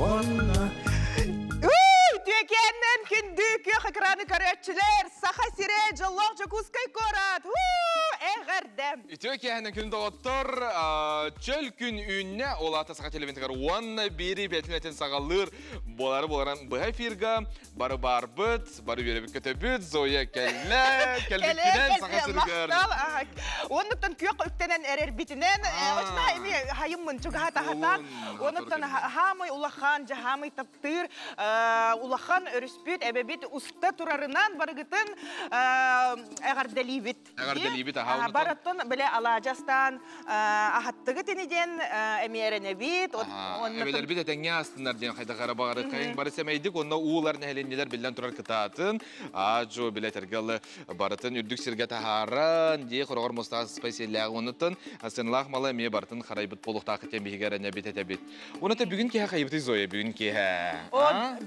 Уонна Үтүөкээннэн күндү күөх экраны көрөөччүлэр, Саха сирэ, дьоллоох Дьокуускай куорат! Эҕэрдэ! Үтүө киэһэнэн күн доҕоттор, чөл күн үүннэ, ол аата Саха телевизорыгар уонна биири бэйэтин саҕалыыр буолары буоларан быһа эфирга бары баарбыт, бары үөрэбит көтөбүт, Зоя кэллэ, кэлбиккинэн Саха сиригэр. Оннуктан күөх үктэнэн эрэрбитинэн, очна эми хайыммын чугаһа тахатаан, онуттан хаамай улахан, жаһаамай таптыыр, улахан өрүспүт, эбэбит уста турарынан барыгытын эҕэрдэлиибит. Эҕэрдэлиибит аһаа Барыттан бile алаадьастаан аһаттыгыт ини диэн эмиэ эрэнэбит. Эбэлэрбит этэҥҥэ астынар диэн хайдах эрэ баҕарыккайын бары сэмэйдик уонна уулар нэһилиэнньэлэр биллэн турар кытаатын аа-дьуо билэ этэргэ барытын үрдүк сиргэ таһааран дии хороҕор мустаах спайсиэллээҕи уонуттан сыаналаах малы эмиэ барытын харайбыт буолуохтаах диэн биһиги эрэнэбит этэбит. Уонна бүгүн киэһэ хайыбытый Зоя, бүгүн киэһэ.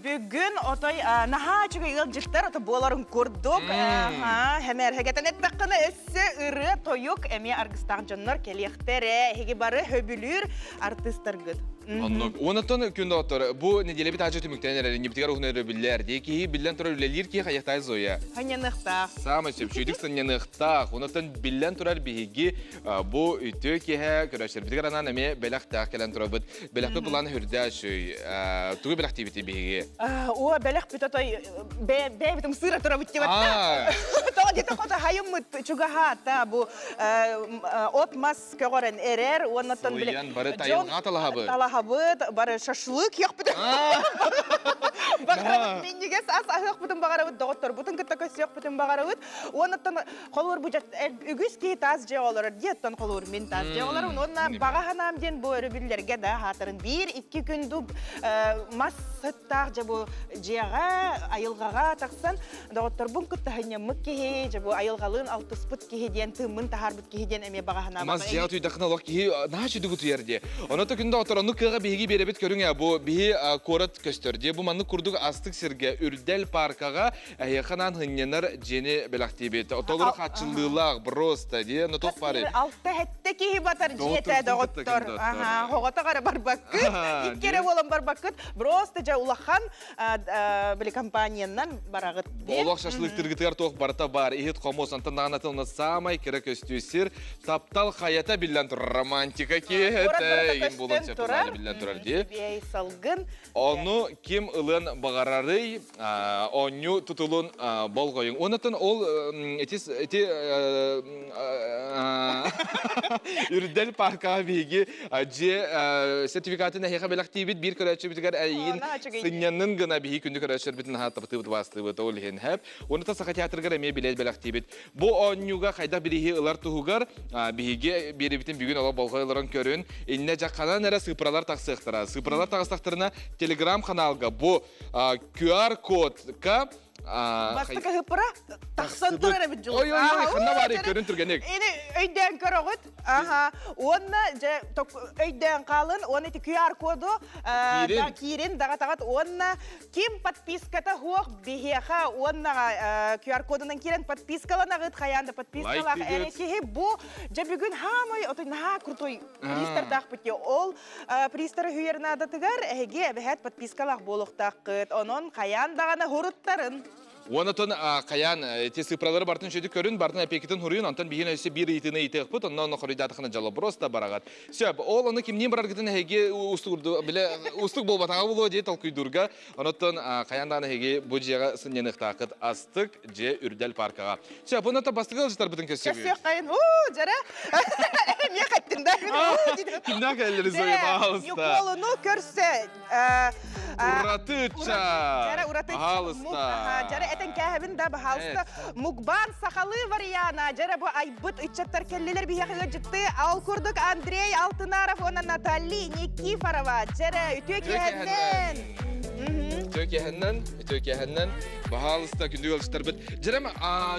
Бүгүн отой наһаа үчүгэй ыалдьыттар ото буоларын курдук хэмэрхэгэтэн эттэххинэ өссө ырыа тойук эмиэ аргыстаах дьоннор кэлиэхтэрэ. Эһиги бары хөбүлүүр артыыстаргыт. Оннук. Онтон күн доҕоттор, бу неделябит аачы түмүктэнэн эрэр, иннибитигэр уһун өрөбүллэр. Дии киһи биллэн турар үлэлиир киһи хайахтай Зоя. Сынньаныахтаах. Саамай сөпсүйдүк сынньаныахтаах. Онтон биллэн турар биһиги Бу үтүө киэһэ көрөөччүлэрбитигэр анаан эмиэ бэлэхтээх кэлэн турабыт. Бэлэхпит былаан үрдэ үчүй. Тугу бэлэхтиибитий биһиги? О, бэлэх бүт отой бэйэбитин сыыра турабыт диэбэтта. Тоҕо диэтэ хото хайыммыт чугаһаата бу от мас көҕөрөн эрэр уоннаттан биле бары тайылҕа талаһабыт. Талаһабыт, бары шашлык яхпыт. Баҕарабыт минньигэс ас аһыахпытын баҕарабыт, доҕотторбутун кытта көрсүөхпүтүн баҕарабыт. Уоннаттан Холуур бу үгүс киһи таас дьиэ олорор диэттэн холуур мин таас дьиэ олорорун уонна баҕа санаам диэн бу өрөбүллэргэ да хаатарын биир икки күн дуб мас сыттаах дьэ бу дьиэҕэ айылҕаҕа тахсан доҕотторбун кытта сынньаммыт киһи дьэ бу айылҕалыын алтыспыт киһи диэн тыыммын таһаарбыт киһи диэн эмиэ баҕа санаам Мас дьиэҕэ түйдэххинэ олох киһи наһаа үчүгэй утуйар дии. Онон күн доҕоттор оннук кыаҕа биһиги биэрэбит көрүҥ ээ бу биһи куорат көстөр дии. Бу маннык курдук астык сиргэ Үрдэл паркаҕа Эһиэхэ анаан сынньанар дьиэни бэлэхтиибит. Толору хааччыллыылаах, просто диэн туох баарый? Алта хэттэ киһи батар дьиэтэ доҕоттор. Аха, хоҕотох эрэ барбаккыт, икки эрэ буолан барбаккыт. Просто дьэ улахан били компаниянан бараҕыт. Олох шашлыктыргытыгар туох барыта баар. Иһит хомус, онтон даҕанатын саамай кэрэ көстүү сир. Таптал хайата биллэн турар романтика киэһэтэ игин буолан сөп биллэн турар дии. Салгын Ону ким ылыан баҕарарый, оонньуу тутулун болҕойуҥ. Онтон ол ити ити Үрдэл паркаҕа биһиги дьиэ сертификатын эһиэхэ бэлэхтиибит. Биир көрөөччүбүтүгэр эйигин сынньаннын гына биһиги күндү көрөөччүлэрбитин наһаа таптыыбыт, убаастыыбыт. Ол иһин хэп. Онтон Саха театрыгар эмиэ билиэт бэлэхтиибит. Бу оонньууга хайдах бирииһи ылар туһугар биһиги биэрибитин бүгүн олох болҕой олорон көрүн. Иннэ дьэ ханан эрэ сыыппаралар тахсыахтара. Сыыппаралар таҕыстахтарына телеграм-ханаалга бу QR-кодка Бастакы ыһыппыра тахсан турар эбит дьулус. Ой, ой, ой, ханна баарый көрүн түргэнник. Ини өйдөөн көрөҕүт. Аха. Уонна дьэ өйдөөн хаалын, уонна ити QR-коду киирин даҕатаҕыт уонна Ким подписката суох биһиэхэ уонна QR-кодунан киирэн подпискаланаҕыт хайаан да подпискалаах эрэ киһи бу дьэ бүгүн хаамай отой наһаа крутой приистардаахпыт дии ол приистары хүйэр наадатыгар эһиги эбэһээт подпискалаах буолуохтааххыт онон хайаан даҕаны хуруттарын Уонна хайаан эти цифралары бартын үчүгэй көрүн, бартын эпиэкитин хуруйун, онтон биһин өссө биир ыйытыыны ыйытыахпыт, онно онно хоруйдаатахына дьолобурос да бараҕат. Сөп, ол ону кимниин бараргытын эһиги уустугурду, биле уустук буолбатаҕа буолуо дии толкуйдуурга. Онуттан хайаан даҕаны эһиги бу дьиэҕэ сынньаныахтааххыт астык дьиэ үрдэл паркаҕа. Сөп, онно бастакы ыалдьыттарбытын көрсөбүт. Көрсүөххэйин, уу, дьара. Эмиэ хэттин да. Кимнээх кэллэри Зоя, пожалуйста. Ньукуолуну көрсө. Уратыча! Дьара уратыча. Баһаалыста. Дьара этэн кээһэбин да, баһаалыста. Мукбан сахалыы вариана. Дьара бу айбыт ыччаттар кэллилэр биһиэхэ ыалдьытты. Ал курдук Андрей Алтынаров уонна Натали Никифорова. Дьара үтүө киэһэннэн. Үтүө киэһэннэн, үтүө киэһэннэн. Баһаалыста күндү ыалдьыттарбыт. Дьэрэм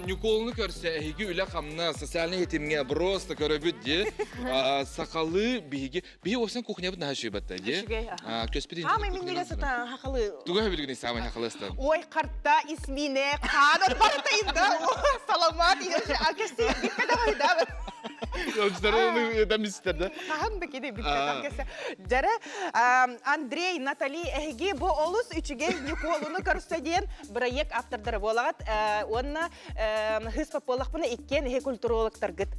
Ньукуолуну көрсө эһиги үлэ-хамнас, социальнай ситимҥэ просто көрөбүт дии. Сахалыы биһиги Биһи уопсан кухнябыт наһаа үчүгэй батта дии. Үчүгэй. Көспүт Хаамай минньигэс ата хахалы. Туга хөбүлүгүнүй саамай хахалыстан? Ой, карта, исмине, хаан барыта инда. Саламат, а көсти биппе да. Ыалдьыттары ыытан истэр да. Хаһан да кини бүппэтэх кэсэ. Дьэрэ, Андрей, Натали, эһиги бу олус үчүгэй Ньукуолуну көрсө диэн бырайыак автордара буолаҕыт. Уонна хыс буоллахпына иккиэн эһи культурологтаргыт.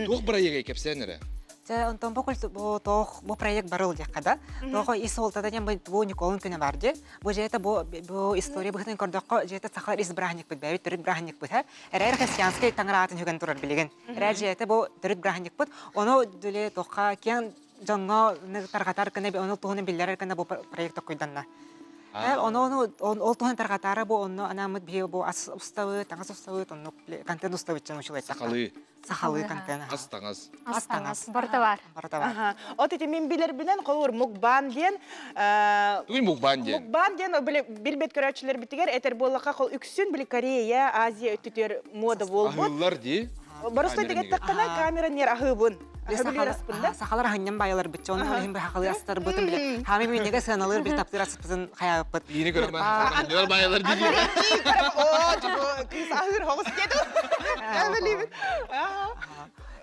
Туох бырайыагай кэпсээн эрэ? Дьэ, онтон бу бу тоох бу проект барыл диэххэ да. Тоҕо ис суолтата диэн бу Ньукуолун күнэ бар дии. Бу дьиэтэ бу бу история быһыытын көрдөххө дьиэтэ сахалар ис бырааһынньыкпыт бэйэбит төрүт бырааһынньыкпыт һэ. Эрээр христианскай таҥара аатын сүгэн турар билигин. Эрээр дьиэтэ бу төрүт бырааһынньыкпыт. Ону дүле туохха киэҥ дьоҥҥо тарҕатар гына ону туһунан биллэрэр гына бу проект токкуйданна. Ону ону ол туһунан тарҕатаары бу онно анааммыт биһи бу ас устабыт, таҥас устабыт, оннук контент устабыт дьон учулай Сахалыы. Сахалыы контент. Ас таҥас. Ас таҥас. Барыта бар. Барыта бар. От ити мин билэрбинэн холобур мукбан диэн Тугуй мукбан диэн? Мукбан диэн билбэт көрөөччүлэрбитигэр этэр буоллахха хол үксүн били Корея, Азия өттүтүгэр мода буолбут. Аһыыллар дии. Боростой дэгэттэххинэ камера нер аһыыбын. Сахалар аһынньан байалар битчэ, онно иһин быһахалыы астарбытын биле. Хаами миннеге сыаналыыр бир таптыыр аспытын хайааппыт. Иини көрөмөн аһынньалар байалар дии. Оо, кыыс аһыыр хоҕус диэтим. Билибин.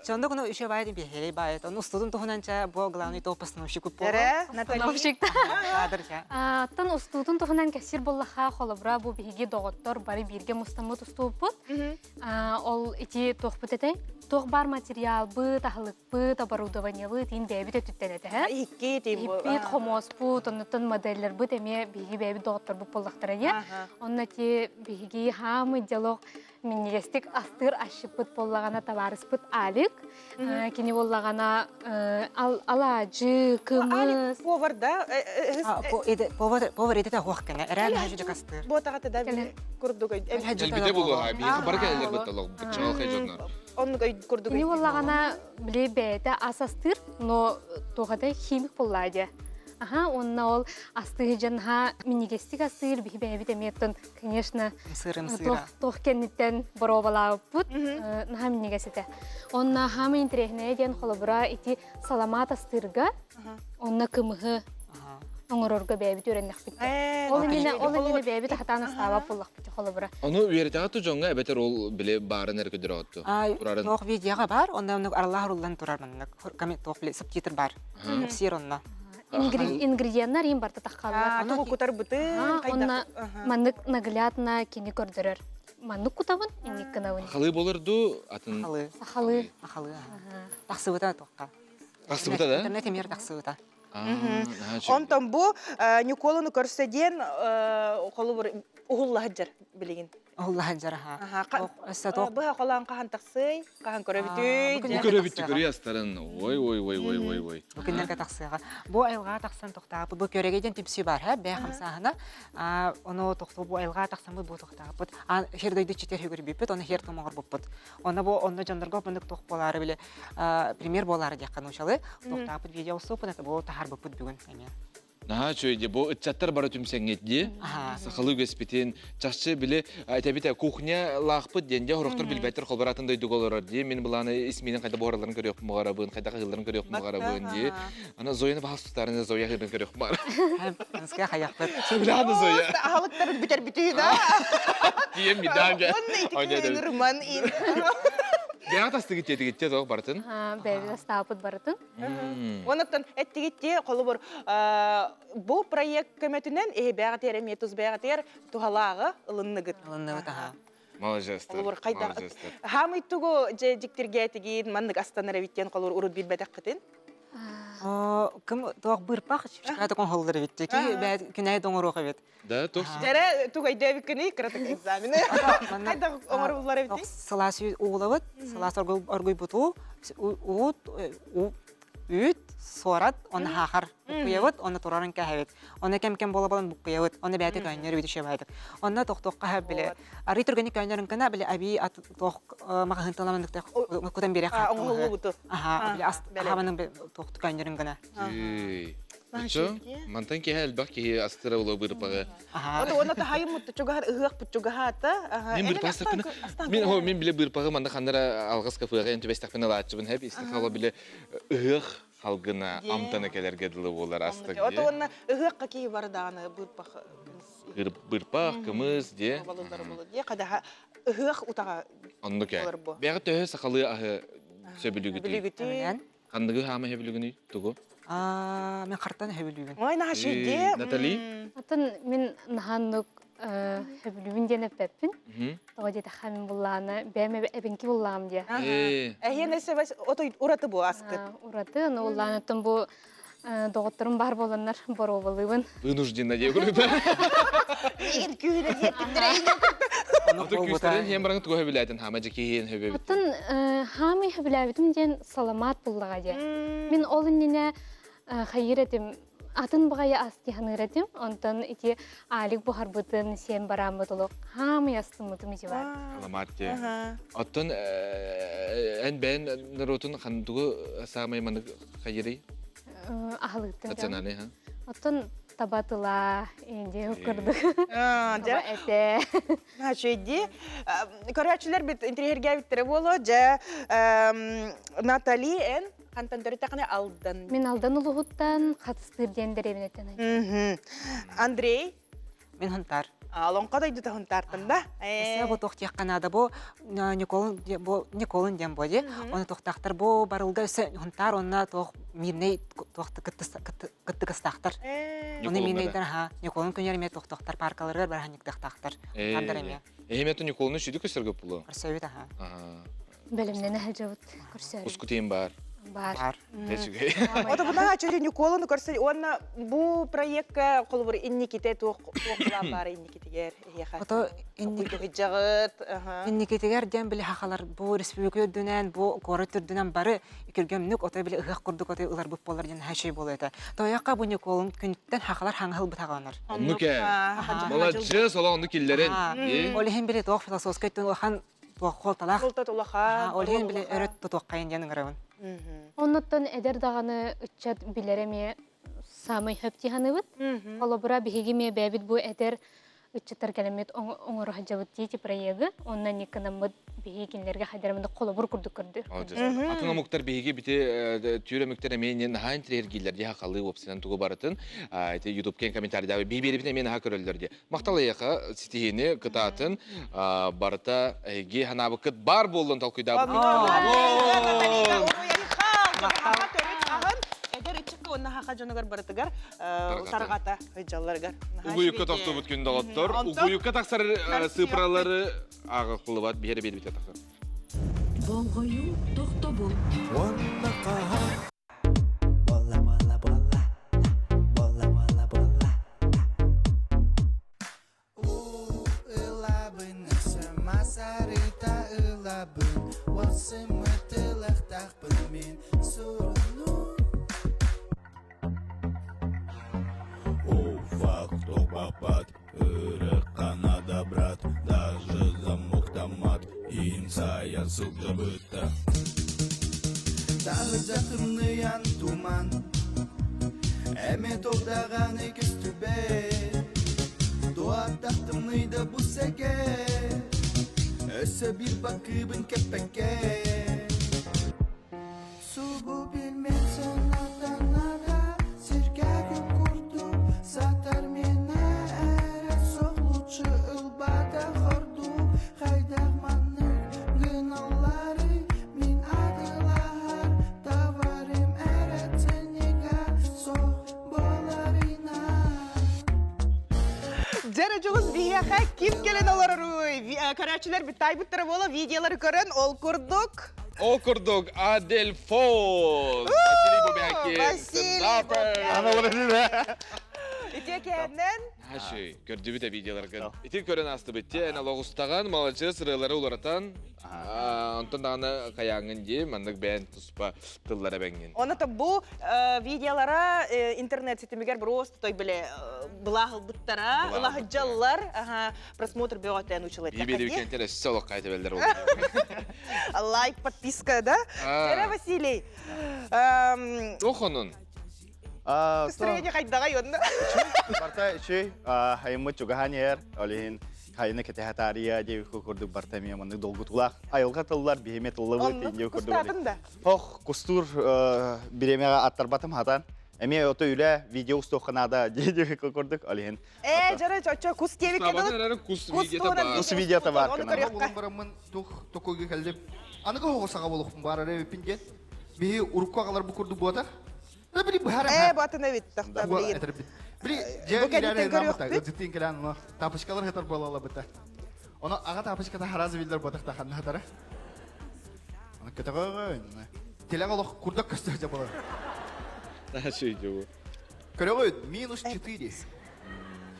Чонда куну еще бай бихерей бай. Оны устудун туһунан ча бу главный топ постановщик болду. Эре, Натали. Постановщик. Кадр ча. Аттан устуутун туһунан кэсир буллаха холобура бу биһиги доҕоттор бары бииргэ мустаммыт устууппут. Ол ити туохпут этэй? Туох бар материалбыт, аһылыкпыт, оборудованиебыт иин бэйэбит өттүттэн этэ. Икки Иһиппит, хомуоспут, оннуттан модельлербыт эмиэ биһиги бэйэбит доҕотторбут буоллахтара дии. Онно ити биһиги хаамый диалог минньигэстик астыыр асчыппыт буоллаҕына табаарыспыт Алик. Кини буоллаҕына алаадьы, кымыс. Алик повар да? Повар повар идэтэ хуох кэнэ. Эрээн хаһы дьакастыыр. Буотаҕата да курдук Элбите булуха, биһиэхэ бары кэлэллэр бытталок, быччаҕалхай дьоннор. Оннук курдук. Кини буоллаҕына били бэйэтэ ас астыыр, но туохатай химик буоллаа дии. Аха, уонна ол астыыр дьон минньигэстик астыыр, биһи бэйэбит эмиэ конечно, туох кэнниттэн боруобалаабыппыт наһаа минньигэс этэ. Онно хаамай интэриэһинэйэ диэн холобура ити саламаат астыырга, онно кымыһы оҥорорго бэйэбит үөрэннэхпит. Ол иннинэ ол иннинэ бэйэбит хатаан астаабат буоллахпыт холобура. Ону үөрэтэҕэ ту дьоҥҥо эбэтэр ол били баарын эрэ көдөрөөтту. Турарын. Туох видеоға бар, онно оннук аралаах уруллан турар маннык. Туох били субтитр бар. Кэпсиир онно. Ингредиеннар им барта таххаллар. Тугу кутарбытын, Онно маннык наглядно кини көрдөрөр. Маннык кутабын, инник гынабын. Сахалыы болор ду атын Сахалыы. Сахалыы. Сахалыы. Тахсыбыта туохха. Тахсыбыта да? Интернет эмиэр тахсыбыта. Онтон бу Ньукуолуну көрсө диэн холобур уһуллаһыджар билигин. Уһуллаһыджар аха. Өссө туох Быһа холоон хаһан тахсый, хаһан көрөбүтүй. Бу көрөбүттү көрүй астарын. Ой ой ой ой ой ой. Бу күннэргэ тахсыаҕа. Бу айылҕа тахсан тохтааппыт. Бу көрөгө диэн түмсүү бар, һэ, бэйэ хамсааһына. Ону тохтуу бу айылҕа тахсаммыт бу тохтааппыт. Хер дойду читер хүгүрбүппүт, ону хер тумоҕорбуппут. Онно бу онно дьоннорго мындык туох буолаары били пример буолаары диэххэ нуучалы тохтааппыт видео устууппун это бу таһаарбыппыт бүгүн эмиэ. Наһаа үчүгэй дии. Бу ыччаттар бары түмсэҥҥит дии. Сахалыы үгэспитин, чахчы били этэбит кухня лаахпыт диэн дии хорохтор билбэттэр холбор атын дойдуга олорор дии. Мин былааны ис миинин хайда буһаралларын көрүөхпүн баҕарабын, хайда хаһыылларын көрүөхпүн баҕарабын дии. Ана Зояны баһас тутаарына Зоя хаһыырын көрүөхпүн баҕарабын. Анская хайахпыт. Сөбүлээн Зоя. Аһылыктарын бүтэр бүтүү да. Тиийэн мидаанга. Уонна ити ырман Бэйэҕит астыгыт диэтигиттэ тоох барытын? Бэйэбит астаабыт барытын. Онуттан эттигитти холобур бу проект көмөтүнэн эһи бэҕэтиэр эмиэ тус бэҕэтиэр туһалааҕы ылынныгыт. Ылынныбыт аха. Молодежтар. Холобур хайда хаамый тугу дьэ дьиктиргээтигин маннык астанар эбиттен холобур урут билбэтэххитин. Кым туох бырпах чипчиката конхоллар эбит. Ки бэт күнәй доңоруох эбит. Да, туох. Дәрә тугайдэбиккини кыратык экзамены. Хайда оҥоруллар эбити? Сылаас уулабыт, сылаас оргуйбуту, уут, үүт, суорат, оны хаахар буккуйабыт, оны турарын кэһэбит. Оны кэм-кэм буола болон буккуйабыт, оны бэйэтэ көөнньөр эбит үчүгэйдик. Онно тохтуохха били арый түргэнник көөнньөрүн гына били аби туох маҕаһыынтан кутан биэрэ Оҥоһуллубуту. Аха, били ас ахабанын туох көөнньөрүн гына. Очо, мантан киһи элбэх киһи астыра улуу бырпаҕы. Ото уонна таһайым чугаһар ыһыах путчугаһаата. Мин бырпаастаппына мин хо мин биле бырпаҕы манна ханнара алгыс кафега эн түбэстэхпин алааччыбын хэп истихала биле ыһыах халгына амтана кэлэргэ дылы буолар астык. Ото уонна ыһыахха киһи бардааны бырпах Бырпах, кымыс дие. Балылары болу дие кадаха ыһыах утаҕа Оннук ээ. Бэҕэ төһө сахалыы аһы Сөбүлүгүтүй. Сөбүлүгүтүй. Ханныгы хаама сөбүлүгүнүй тугу? Аа, мен хартан сөбүлүүбүн. Ой, наһаа шүйде. Натали? Атын мин наһааннык сөбүлүүбүн диэн эппэппин. Тоҕо диэтэххэ мин буллааны бэйэм эбэҥки буллаам диэ. Эһиэн өссө отой ураты бу аскыт. Ураты, аны уллааныттан бу доҕотторум баар буоланнар боруобалыыбын. Вынуждена диye курдук. Миигин күүһүнэ диэппиттэрэ Ото күүстэрин иһэн баран тугу хөбүлээтин хаама дьикиһиэн хөбүбүт. Оттон хаамай хөбүлээбитим диэн саламаат буллаҕа диэ. Мин ол иннинэ хайыыр этим атын баҕайы ас тиһаныыр этим. Онтон ити Алик буһарбытын сиэн барааммыт олох хаамай астыммытым ити бар. Саламаат диэ. Оттон эн бэйэн норуотун хандугу саамай манык хайырый? Аһылыктын. Национальный, ха? Оттон таба тыла инди курдук. Таба этэ. Үчүгэй Көрөөччүлэр бит интириэһиргээбиттэрэ буолуо. Дьэ, Натали эн хантан төрүттэххинэ Алдан. Мин Алдан улуһуттан Хатыстыыр диэн дэриэбинэттэн. Андрей Мин Хунтаар. Олоҥхо дойдута Хунтаартан да? Эсэ бу туох диэххэ наада бу Николун бу Николун диэн бу дии. Оны туохтаахтар бу барылга өссө Хунтаар онно туох мирнэй туох кыттыгастаахтар. Оны мирнэйдэр аха Николун күнүгэр эмиэ туохтаахтар паркаларыгар бараһанньыктаахтар. Ардар эмиэ. Эһиме Николуну сүдү көстөргө булу. Көрсөбүт аха. Бэлэмнэнэ сылдьабыт көрсөөрү. Ускутиин баар. Баар. Үчүгэй. Ото буна чөри Николаны көрсө уонна бу проектка холобур инниките туох туох былаан баар инникитигэр эһиэхэ. Ото инникитигэр инникитигэр диэн били хахалар бу республика үрдүнэн бу куорат үрдүнэн бары күргөмнүк отой били ыһыах курдук отой ыларбыт буолар диэн хаачый буолуо этэ. Тойоққа бу Николун күнтэн хахалар хаҥаһыл бытаҕанар. Оннук ээ. Маладьыас олох оннук киллэрин. Ол иһин били туох философскай түн улахан туох хуолталаах. Хуолтат улахан. Ол иһин били өрө тутуоххайын диэн ыҥырабын. Оннуттан эдэр даҕаны ыччат билэр эмиэ саамай хөп дии саныыбыт. Холобура, биһиги эмиэ бэйэбит бу эдэр ыччаттар кэлэммит оҥоро сылдьабыт дии проегы. Онно никкынаммыт биһиги кинилэргэ хайдараммыт холобур курдук көрдү. Атын омуктар биһиги бити түүр өмүктэр эмиэ наһаа интириэргииллэр дии хахалыы уопсайынан тугу барытын ити ютуб-кен комментарийдаабы бии биэрибит эмиэ наһаа көрөллөр дии. Махтал эйиэхэ ситиһиини кытаатын барыта эһиги ханаабыккыт баар буоллун толкуйдаабыккыт. Эдэр ыччакка уонна хаха дьонугар барытыгар тарҕата сылдьалларыгар. Угуйукка тохтубут күн доҕоттор. Угуйукка тахсар цифралары ааҕыллыбат биһиэрэ биэрбитэ тахсар. Болҕойуу тохтобул. Уонна хаһан Бола бола бола бола бола бола Ылабын Масарыта ылабын Уосымытылахтахпын мин суруну О, факт, Канада, брат, даже замок томат, инсая сылдьыбыта. Таһырдьа тымныйан туман, Эмэ тоҕдаҕаны көстүбэт, Туаттах тымныйда бу сэгэ, Өссө биир бакыыбын кэппэккэ. Субу билмет санатанара, Сиргэ күн курдук сатар миэнэ эрэ суох лучше ылбатах ордук хайдах маннык гыналларый мин атыылаһар товарым эрэ ценнига суох буоларына Дьэрэ дьулус биһиэхэ ким кэлэн олороруй? Көрөөччүлэр бүттайбыттара буола видеолары көрөн ол курдук Ол курдук Адель Фоз, Василий Бубякин, Василий стендапер. Ити кэннэн Хаши, көрдүбүт видеоларгын. Ити көрөн астыбыт те, эн олоҕустаҕан, маладьыас ырыалары уларатан, онтон даҕаны хайааҥҥын дии, маннык бэйэн туспа тыллара бэҥҥин. Оны бу видеолара интернет ситимигэр просто той биле былааһылбыттара, ылаһыдьаллар, просмотр бөҕөтөн училать. Биир кентер өссө олохха этебеллер Лайк, подписка, да? Эра Василий. Охонун. Настроение хайдаҕай онно. Барта үчүй, хайыммыт чугаһан иһэр, ол иһин хайыны кэтэһэ таарыйа диэбит курдук барта эмиэ маннык долгутуулаах айылҕа тыллар биһиме тыллыбыт диэн курдук. Кустаатын да? Ох, кустуур бириэмэҕэ аттарбатым хатан. Эмиэ ото үлэ видео устуохха наада диэбит курдук ол иһин Ээ, дьара чочо кус диэбиккэ дылы. Кус видеота бар. Кус видеота бар. Ону көрүөххэ. Бараммын тух токуйга кэллим. Аныгы оҕо саҕа буолуохпун баарар эбиппин диэн. Биһи урукку аҕалар бу курдук буотах. Били быһаар Ээ, бу атын эбит тохтоо билигин. Били Бу кэнниттэн көрүөхпүт. Ыдьытыын кэлэн ону тапочкалар хатар буолалабыта. Ону аҕа тапочката харазы биллэр буотах та ханна хатара. Аны көтөҕөҕө Телег олох курдак көстө буолар. Наша Көрөҕүт, минус 4.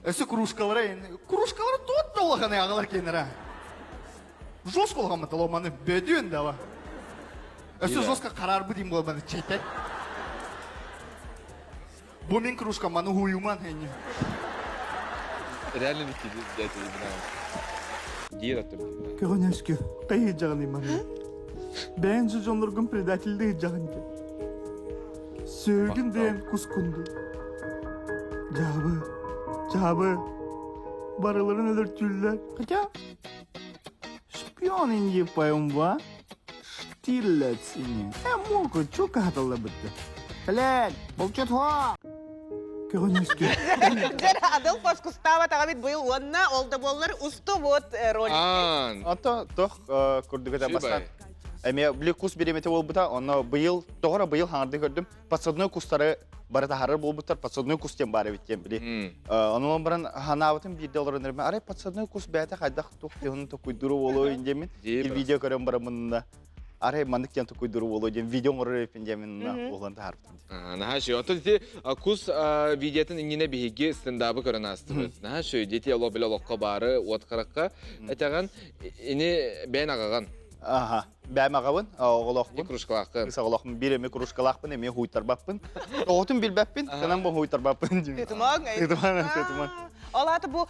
Өссө кружкалара, кружкалара туот да улаханы аҕалар киэннэрэ. Жестко улахаммыт маны бөдүөн дава. Өссө жестко хараарбыт им буолбаны чэйтэн. Бу мин кружка маны хуйуман хэнни. Реально дядя Диир аттым. Көҕөнөскү, кайыйдьаҕын маны. Бэйэн дьонноргун предательдыы ыдьаҕын диэн. Сөөгүн дээн кускунду. Дьаабы, дьаабы, барыларын өлөртүүллэр. Хотя, шпион инди поемва, Штирлиц ини. Э, муку, чука хатыллабытты. Блядь, булчут хо! Көҕөнөскү. Дьэр адыл поскустаабат аҕабит быйыл уонна ол да буоллар устубут ролик. Аан. Ото тох курдук это бастан. Эме били кус биремете болбута, онно быйыл тоҕоро быйыл хаҥарды көрдүм. Подсадной кустары бары таһарар буолбуттар, подсадной кус диэн баар эбит диэн били. Онон баран ханаабытын биирдэ олорон эрим. Арай подсадной кус бэйэтэ хайдах тух тиһун токуйдуру болуо диэмин. Видео көрөн бараммын арай маннык диэн токуйдуру болуо диэн видео оҥорор эбиппин диэмин уолан таһаарбытым. Наһаа үчүгэй. Оттон ити кус видеотын иннинэ биһиги стендабы көрөн аастыбыт. Наһаа үчүгэй. Дети олох биле олоххо баары уот харакка этэҕин ини бэйэн аҕаҕын. Аха. Бэйэм аҕабын, оҕолоохпун. Кружкалааххын. Кыс оҕолоохпун. Биир эмэ кружкалаахпын, эмиэ хуйтарбаппын. Оҕотун билбэппин, кынан бу хуйтарбаппын. Тытымаҥ. Тытымаҥ, тытымаҥ. Ол аата бу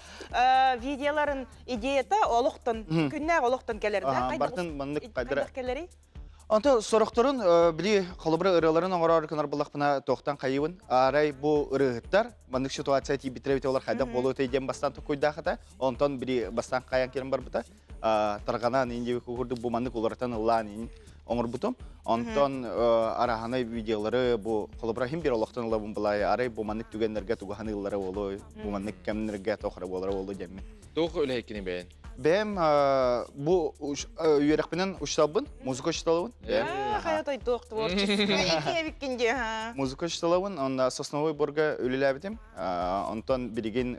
видеоларын идеята олохтон, күннээх олохтон кэлэр да? Бартын маннык хайдах кэлэрий? Онто сорохторун били холобура ырыаларын оҥороор кынар буллахпына туохтан хайыбын. Арай бу ырыаһыттар маннык ситуация тиийбиттэрэ бит олар хайдах буолуо диэн бастаан токуйдаахата. Онтон били бастаан хайан кирэн барбыта. Тарҕанан ин курдук бу маннык уларытан ыллаан ин оҥорбутум. Онтон араһанай видеолары бу холобура хим бир олохтон ылабын былай арай бу маннык түгэннэргэ тугахан ыллара болой бу маннык кэмнэргэ тохра болара болу диэммин. Туох үлэһиккини бэйэн? Бэйэм бу үөрэхпинэн учталбын, музыка учталабын. Хайа туох творческий эбиккин дии Музыка учталабын, онно Сосновой Борга үлэлээбитим. Онтон билигин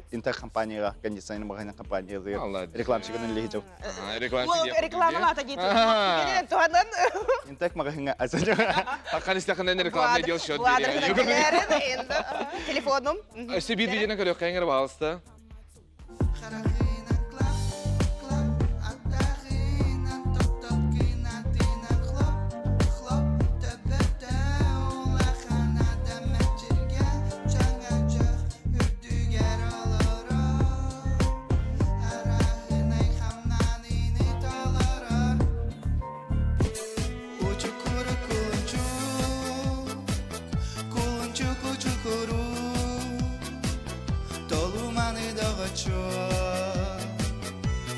Интел компанияга кондиционер маҕаһыын компанияга рекламщигынан үлэһитим. Рекламалаата дии туһанан. Интек маҕаһыыҥа Хаккан истэхинэн рекламный дел счет Телефоном. Өссө биир видеоны көрүөххэ баалыста. Харахынан клап, клап, аттахынан топтоп кынатынан хлоп, хлоп, төбөтө улахан адам мэчиргэ, чаҥачах үрдүгэр олорор, арааһынай хамнаныыны толорор. Учукуру кулунчук, кулунчук учукуру, Толуманы доҕоччуок,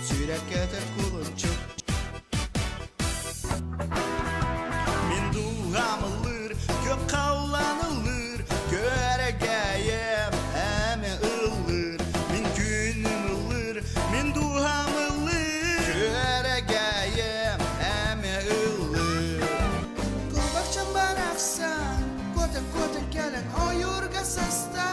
сүрэх көтөр кулунчук. Мин дууһам ыллыыр, күөх халлаан ыллыыр, күөрэгэйэм эмэ ыллыыр. Мин күнүм ыллыыр, мин дууһам ыллыыр, күөрэгэйэм эмэ ыллыыр. Кулбакчам барахсан, куота-куота кэлэн ойуурга саста.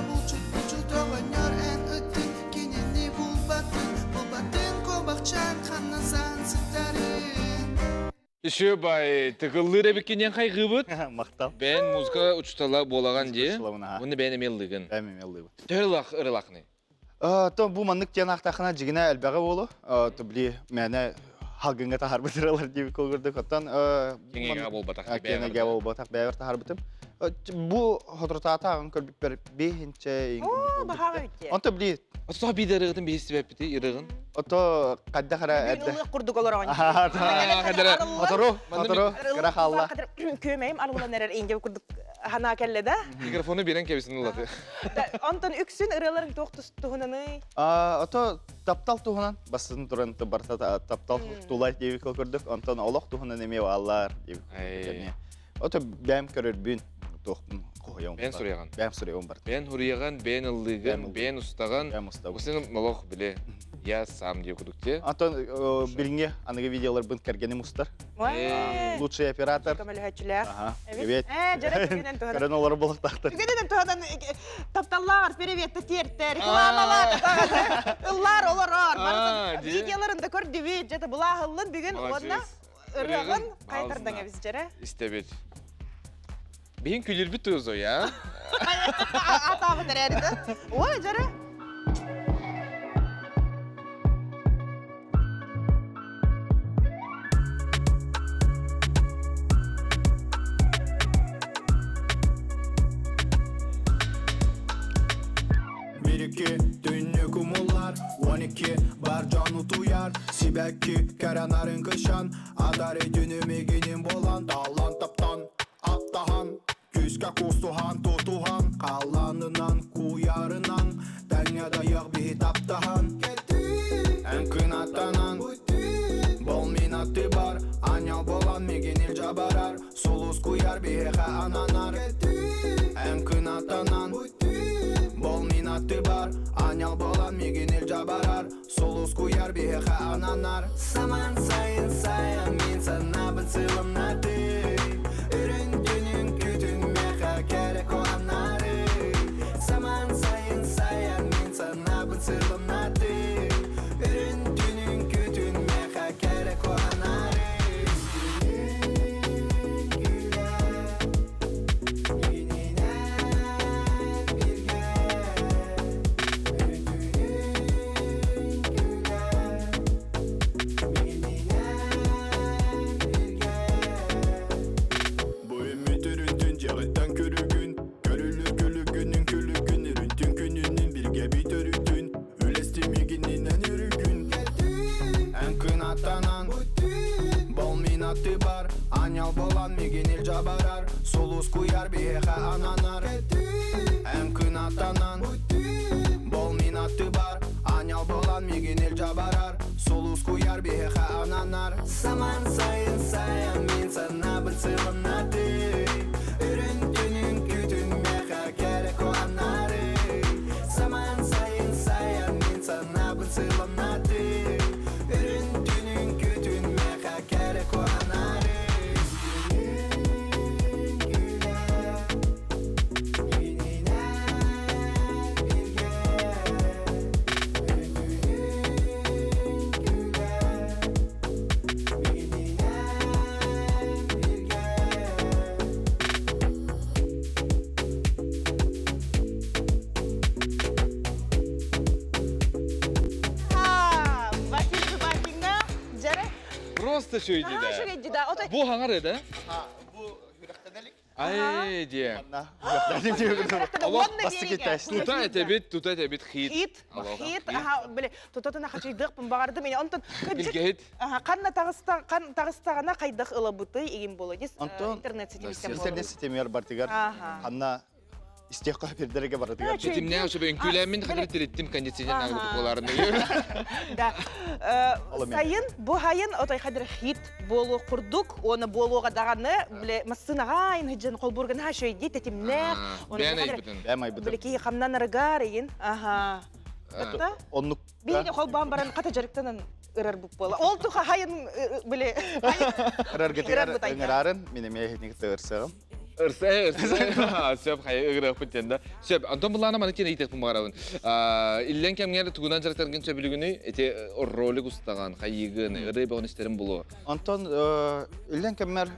Булчут булчут оҕонньор эн ыттын кинини булбатын, булбатын куобахчаан ханна саан сытарын. Еще бай тыгыллыыр эбиккинен хайгыыбыт. Махтал. Бэйэн музыка учутала буолаган дии. Уонна бэйэн эмиэ ыллыгын. Бэйэм эмиэ ыллыыбын. Төһө ылах ырылахны? То бу маннык диэн аахтахына дьигинэ элбэҕи буолу. То били мээнэ халгыҥҥа таһаарбыт ыралар диэбит курдук. Оттон Киҥигэ буолбатах. Киҥигэ буолбатах бэйэбэр таһаарбытым. Бу соторутаата ааҕан көрбүппэр биэһинчэ Оо, баһаҕа үтте. Онто били Отто биир ырыгытын биһистибэппити ырыгын. Ото хайдах эрэ эрдэ. Ыллык курдук олороҕун. Хотору, хотору, кыра хаалла. Күөмэйим арыллан эрэр инде курдук ханаа кэллэ да. Микрофону берен кэбисин ылаты. Онтон үксүн ырыаларың туох туһунаны? Ото таптал туһунан бастын туран барта таптал тулай диэбик көрдүк. Онтон олох туһунан эмиэ бааллар диэбик. Ото бэм көрөрбүн туохпун хоһуйам. Бэйэн суруйаҕын. Бэйэм суруйабын барта. Бэйэн суруйаҕын, бэйэн ыллыыгын, бэйэн устаҕын. Бэйэм устабын. Усен олох биле. Я сам диye кудук те. Антон билиҥҥи аныгы видеоларбын кэргэним устар. Лучший оператор. Көмөлөһөөччүлээх. Ага, привет. Э, дьэрэ түгэнэн туһанан. Көрөн олорор буолуохтаахтар. Түгэнэн туһанан тапталлааҕар приветты тиэртэ, рекламалаат, ыллаар олорор. Барытын видеоларын да көрдүбүт, дьэ былааһыллын бүгүн уонна ырыаҕын қайтардаң эбис дьэрэ. Истэбит. Биһин күлүрбүт туузой, а? Атаабыт эрээритэ. Ой, дьэрэ. Bir iki түннүк умуллар, 12 бар дьон утуйар, сибэкки кэрэ кышан, адары түнү мигинин болан, талан таптан, аттахан, күүскэ кустуһан тутуһан, халлаанынан куйарынан, тэҥҥэ дайыах биһи таптаһан. Эн кынаттанан, бол мин аты бар, анял болан мигин илдьэ барар, сулус куйар биһиэхэ ананар. Эн кынаттанан, бол мин аты бар, анял болан мигин илдьэ барар, сулус куйар биһиэхэ ананар. Саман сайын сайын мин санаабын сыламнаты, үрүн түнүн күтүн миэхэ кэрэ куаннары. Саман сайын сайын мин санаабын сыламнаты, үрүн түнүн күтүн миэхэ кэрэ куаннары. Бу үмүт үрүнтүн дьэҕиттэн көрүгүн, көрүлүр күлүгүнүн күлүгүн үрүнтүн күнүнүн биргэ бүтөрүтүн, үлэстимигининэн үрүгүн. Эн кынаттанан, бол мин аты бар, анял болан мигин илдьэ барар, сулус куйар биһиэхэ ананар. Эн кынаттанан, бол мин аты бар, анял болан мигин илдьэ барар, сулус куйар биһиэхэ ананар. Саман сайын сайын мин санаабын сыламнаты, үрүн түнүн күтүн миэхэ кэрэ куаннары. Саман сайын сайын мин санаабын сыламнаты, үрүн түнүн күтүн миэхэ кэрэ куаннары. Василий Зубакиҥҥа дьэрэ. Просто шөйдү да. Бу хаҥар да? Бу хүрэхтэнэлик. Ай, диэ. Тута этэбит, тута этэбит хит. Хит, хит, аха, биле, тутатына хачыйдык баҕардым, ини онтон Билгэһит. Ханна таҕыста, хан таҕыстаҕына хайдах ылабыты игин боло дис интернет ситимиттен боло. Интернет ситимигэр бартыгар ханна истиэххэ бирдерге барытыгар. Ситимнээх үчүгэй үҥкүүлээммин хатыр тириттим кондиционер наагырдык буоларын. Да. Сайын, бу хайын отой хадыр хит буолуох курдук, оны буолуоҕа даҕаны, биле массынаҕа айын холбурган ха шөйди тетимнээх. Бээн айбытын. Бээн айбытын. Биле киһи хамнанарыгар ыйын. Аха. Оннук. Биһиги холбоон баран хата дьарыктанан ырар буп буола. Ол туха хайын биле Ыраргытыгар ыҥырарын мин эмиэ иһитник ырсыгым. Ырса, ырса. Сөп, хайа ыгырыахпыт диэн да. Сөп, Антон Булана маны киэн ыйытыахпын баҕарабын. Иллэн кэмҥэр тугунан дьарыктаргын сөбүлүгүнүй? Ити ролик устаҕан, хайыыгын, ырыы бөҕөн истэрин булуо. Онтон иллэн кэммэр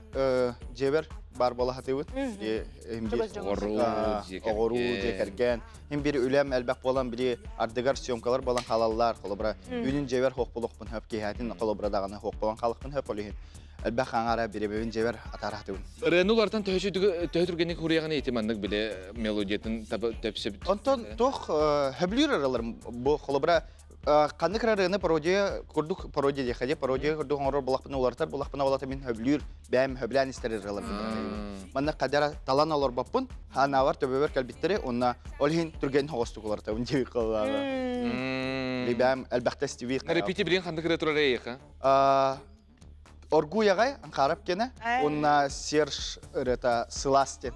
дьиэбэр баар буола сатыыбыт. Оҕуруу, дьиэ кэргэн. Хин бир үлэм элбэх буолан били ардыгар съемкалар буолан хаалаллар. Холобура, үнүн дьиэбэр хоох буолуохпун хөп, киэһэтин холобура даҕаны хоох буолан хаалыахпын хөп ол иһин элбэх аҥаара бирэбэбин дьиэбэр атаараатыбын. Ырыаны улартан төһө түргэнник хуруйаҕын ити маннык биле мелодиятын тэпсэбит. Онтон туох хөблүүр ыраларым бу холобура ханнык ырыаны пародия курдук пародия диэхэ пародия курдук оҥорор булахпына уларытар булахпына болата мин хөблүүр бэйэм хөблээн истэр ырыаларбын манна хадара талан олорбоппун ханаабар төбөбөр кэлбиттэри уонна ол иһин түргэн хоҕостук уларытабын диэбит кыллааҕа бэйэм элбэхтэ истибит Репити билин ханнык ырыа турар эйиэхэ? Оргууй аҕай Анхарап кенэ уонна Серж ырыата Сылаас диэн.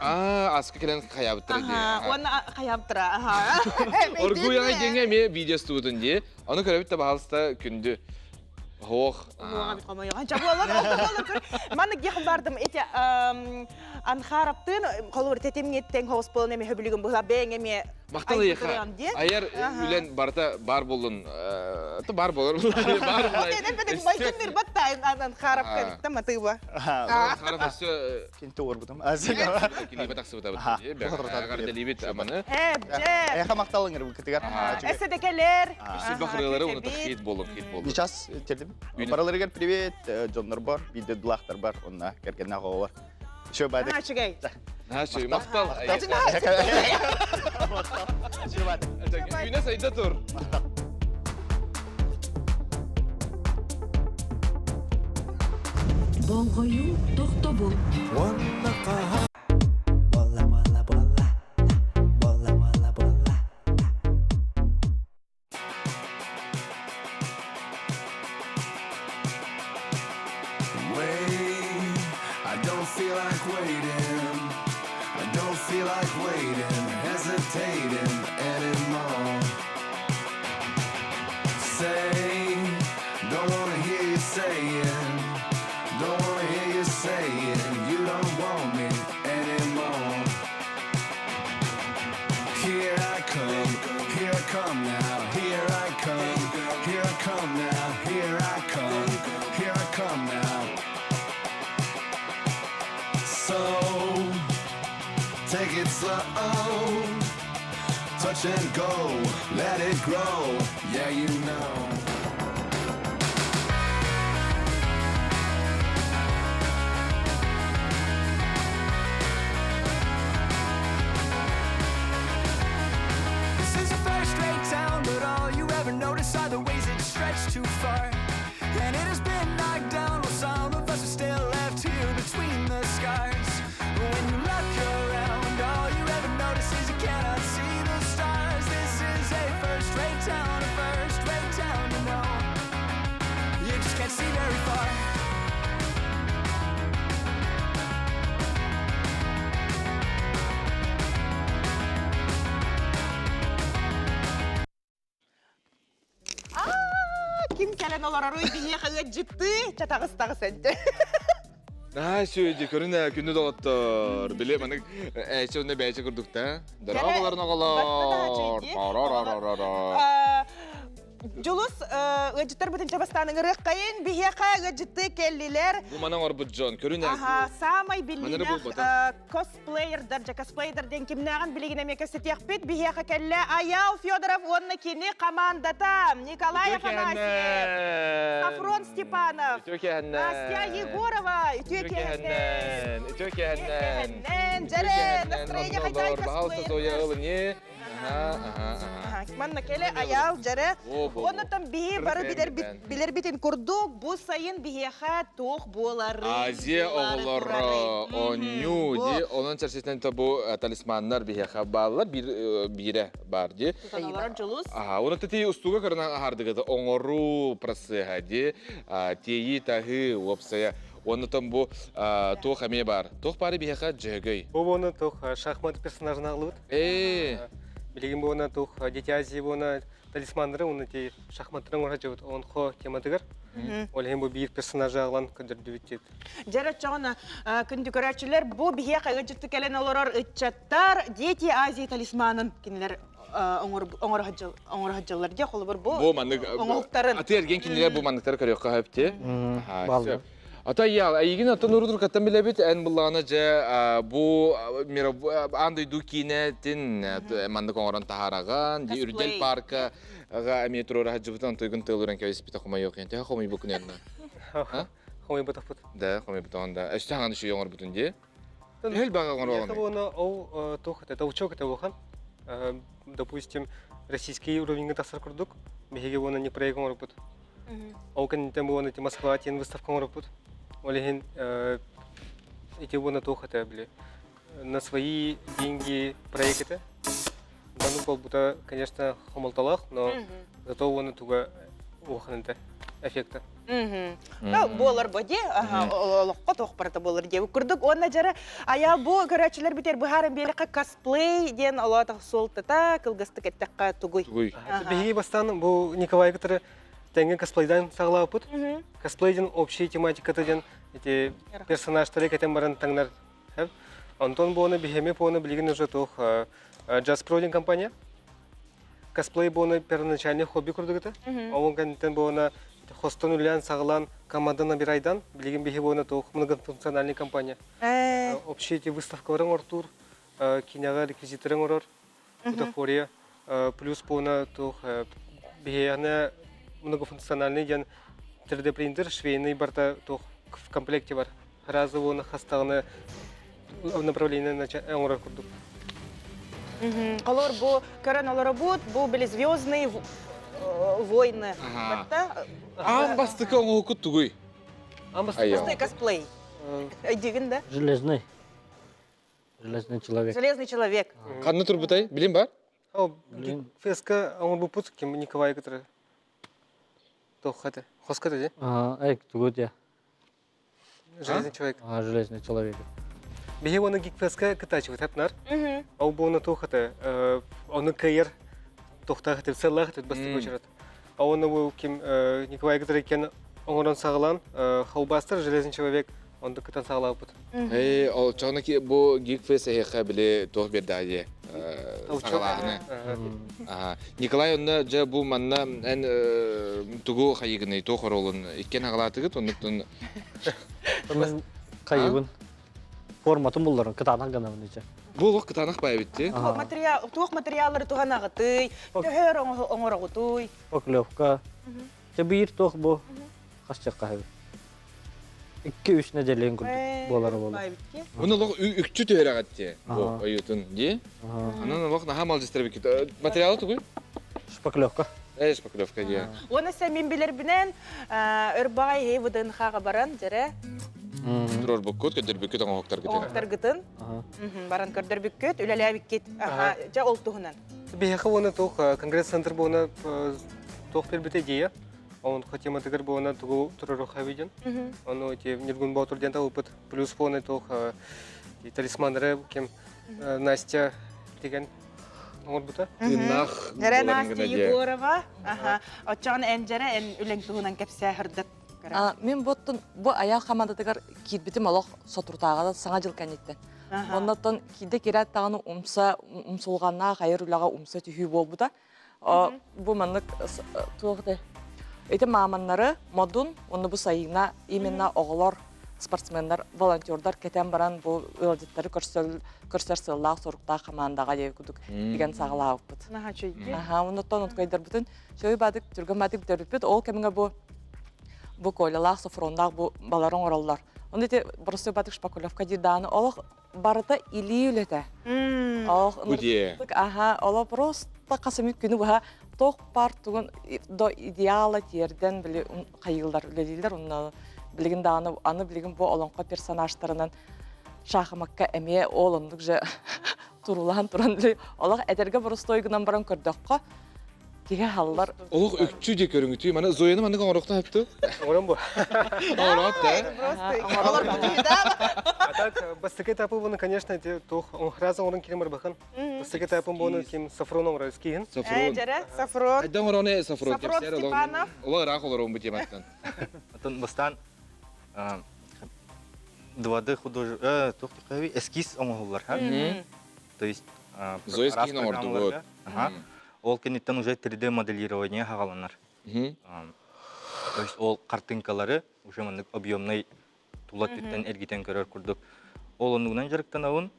Аа, аска кэлэн хайаабыттара дии. Уонна хайаабыттара. Аха. Оргууй аҕай диэҥҥэ эмиэ видео устубутун дии. Ону көрөбүт да баһаалыста күндү. Ох. Маннык диэх бардым эти Анхараптын холур тетимҥиттен хоус болон эми хөбүлүгүн быһа бэйэҥ эмиэ Махтал эйиэхэ. Айар үлэн барыта бар боллун. Бар болор. Бар болор. Майгын нырбат Анхарапка матыба. Анхарап өссө Кинти уорбутум. Килиибэ тахсыбытабыт. Эҕэрдэлиибит аманы. Эха махталың ырбыкытыгар. Эсэдекелер. Сүлбэх ырыалары уну хит болун, хит болун. Сейчас тердим. Бараларыгар привет, дьоннор бар, бидде дулахтар бар, онна кэргэннээх оҕолор. Еще бадык. Наачыгай. Наачыгай. Махтал. Күнэ сайда тур. Махтал. Болҕойуу тохтобул. Уонна хаһа Бола бола бола Бола бола бола Wait, I don't feel like waiting. I don't feel like waiting, hesitating anymore. Say, don't wanna hear you saying, don't wanna hear you saying you don't want me anymore. Here I come, here I come now, here I come, here I come now, here I come, here I come now. So take it slow, touch and go, let it grow, yeah you know. This is a first-rate town, but all you ever notice are the ways it's stretched too far. And it has been knocked down while some of us are still left here between the scars. When you look around, all you ever notice is you cannot see the stars. This is a first-rate town, a first-rate town to know. You just can't see very far. Ким кэлэн олороруй биһиэхэ ыалдьыттыы чатаҕыс таҕыс энтэ. Наһаа сүөдьү көрүнэ күнү доҕоттор. Били манык ээчэ онно бээчэ курдук да. Дорооболорун оҕолор. Дьулус ыалдьыттар бытынча бастаан ыҥырыаххайын биһиэхэ ыалдьытты кэллилэр. Бу манан орбут дьон көрүнэ. Аха, саамай биллиилээх косплеердар, дьэ косплеердар диэн кимнээҕин билигин эмиэ кэпсэтиэхпит. Биһиэхэ кэллэ Айаал Федоров уонна кини командата Николай Афанасьев, Сафрон Степанов, Настя Егорова, үтүө киэһэннэн. Үтүө киэһэннэн. Дьэрэ, настроение хайдай косплеердар. Манна кэлэ Айаал дьэрэ. Оннотон биһи бары билэрбитин курдук бу сайын биһиэхэ туох буолары Азия оҕолоро оонньуу ди онон чэрчитинэн бу талисманнар биһиэхэ бааллар биирэ баар ди. Олорор дьулус. Аха, оны тити устуга көрүнэн аһардыгыт оҥоруу процеһа ди тиэйии таһыы уопсайа Оннотон бу туох эмиэ баар. Туох баары биһиэхэ дьөһөгөй. Бу буона туох шахмат персонажын аҕылыбыт. Ээ. Билигин буона туох Дети Азии буона талисманнары уонна ти шахматтарын оҥоро дьыбыт онхо тематыгар. Ол иһин бу биир персонажы аҕалан көрдөрдүбүт диэт. Дьэр оччоҕуна күндү көрөөччүлэр бу биһиэхэ ыалдьытты кэлэн олорор ыччаттар Дети Азии талисманын кинилэр оҥоро сылдьаллар дии холобур бу бу маннык оҥоһуктарын аты эрген кинилэр бу манныктары көрүөххэ сөп дии Ата ял, эйигин оттон урутуркаттан билэбит, эн буллаҕына дьэ бу аан дойду киинэтин маннык оҥорон таһаараҕан, ди Үрдэл парка эмиэ туруора сылдьыбытын онтуйгун тыалыран кэбиспитэ хомойуох иһин. Төһө хомуйбуккун энна? Хомуйбатахпыт. Да, хомуйбутаҕын да. Өстө хаҥан үчүгэй оҥорбутун дии. Үһүл баҕа оҥоруоҕун. Уонна ол туох это толчок это улахан. Допустим, российский уровеньга тахсар курдук, биһиги уонна не проект оҥорбут. Ол кэнниттэн буолан ити Москва диэн выставка оҥорбут. Ол иһин ити уонна туох это били на свои деньги проект это. Данный буолбута, конечно, хомолтолоох, но зато уонна туга улахан эффекта. Буолар бу дии, олоххо туох барыта буолар дии. Курдук уонна дьара айаал бу көрөөччүлэр битэр быһааран биэрэххэ косплей диэн олоотох суолтата кылгастык эттэххэ тугуй? Тугуй? Биһиги бастаан бу Николай кытары тэҥҥэ косплейдаан саҕалаабыппыт. Косплей диэн общий тематиката диэн эти персонажтары кэтэн баран таҥнар. Онтон буону биһиэми буону билигин уже туох Jazz Pro диэн компания. Косплей буону первоначальный хобби курдук этэ. Ол кэнниттэн буона хостон үлээн саҕалаан команда набирайдан билигин биһи буона туох многофункциональный компания. Общие эти выставкалары оҥортуур, киноҕа реквизиттары оҥорор, бутафория плюс буона туох биһиэхэ многофункциональный диэн 3D принтер швейный барта туох в комплекте бар. Разы уонна хастаҕына направление оҥорор курдук. Холор бу көрөн олоробут, бу били звездные войны. Батта Аан бастакы оҥоһуккут тугуй? Аан бастакы косплей. Өйдүүгүн да? Железный. Железный человек. Железный человек. Ханна турбутай? Билим бар? ФСК оҥорбуппут ким Николай кытары. Туох Хоска дии? Эй, тугу дия? Железный человек. А, Железный человек. Биһи оны Гикфеска кытаачыбыт хапнар. Ол буону туохата, оны кыйыр тохтаах этip сыллаах этip бастакы очерет. А оны бу ким Николай Гидрыкен оҥорон саҕалаан Холбастер Железный человек онду кытан саҕалаабыт. Э, ол чоҕуна ки бу Geekfest эһиэхэ били туох биэрдээйи саҕалааһыны. Николай онно дьэ бу манна эн тугу хайыгыный туох оруолун иккиэн аҕалаатыгыт оннуктун Мен хайыбын форматын булларын кытаанах гынабын иче. Бу олох кытаанах баайбыт ти. Материал туох материаллары туһанаҕытый, төһөр оҥороҕутуй? Поклевка. Те биир туох бу хас чакка 2-3 неделен курдук буолар буолар. Bunu олох үкчү түһэрэҕит дии. Бу ойутун дии. Анан олох наһаа малдьыстар эбиккит. Материалы тугуй? Шпаклевка. Э, шпаклевка дии. Уонна сэ мин билэрбинэн Өрбаҕай иһи ВДНХ-ҕа баран дьэрэ Турорбуккут, көрдөрбүккүт оҥоһуктаргытын. Оҥоһуктаргытын баран көрдөрбүккүт, үлэлээбиккит. Дьэ ол туһунан. Биһиэхэ уонна туох конгресс-центр буона туох биэрбитэ идея. Он тематыгар буона тугу туруруха виден. Ону эти Ньургун Боотур диэн талыппыт. Плюс буона туох талисманнары кем Настя деген оҥорбута. Тыыннаах Эрэ Настя Егорова. Аха. Оччоҕун эн дьэрэ эн үлэҥ туһунан кэпсээ хырдат. Мин буттун бу аял хамандатыгар киирбитим олох соторутааҕы саҥа дьыл кэнниттэн. Оннотон киирдэ киирээт даҕаны умса умсулҕаннаах айар үлэҕэ умса түһүү буолбута. Бу маннык туох да ити мааманнары модун уонна бу сайына именно оҕолор спортсменнар волонтердар кэтэн баран бу ыалдьыттары көрсөр көрсөр сыаллаах соруктаах хамаандаҕа диэки курдук тигэн саҕалаабыппыт. Аха, оннуттан уткайдарбытын чөй бадык түргэн бадык бүтэрбиппит. Ол кэмҥэ бу бу Колялаах, Софроннаах бу балары оҥороллор. Ону ити просто бадык Шпакулевка диир даҕаны олох барыта илии үлэтэ. Олох аха, олох просто хас эмит күнү быһа туох баар тугун до идеала тиэрдэн били хайыылар үлэлииллэр онно билигин даҕаны аны билигин бу олоҥхо персонажтарынан шахмакка эмиэ ол оннук же турулаан туран олох этэргэ боростуой гынан баран көрдөххө киһи халлар. Олох үкчү дии көрүҥүтүй. Маны Зояны маннык оҥоруохтан сөптүү? Оҥорон бу. Оҥорот да. А так, бастакы этапы буну, конечно, эти туох раза оҥорон кирим барбахан. Бастакы этапым буну ким Сафрон оҥорор киһин. Сафрон. Сафрон. Айдан оҥорону Сафрон. Сафрон Степанов. Олох ыраах олорон бу тематтан. Атын бастаан 2D худож... туох эскиз оҥоһуллар. То есть Зоя эскизин оҥордубут. Ол кэнниттэн уже 3D моделирование хаҕаланар. То есть ол картинкалары уже маннык объемнай тула өттүттэн эргитэн көрөр курдук. Ол оннугунан дьарыктанабын.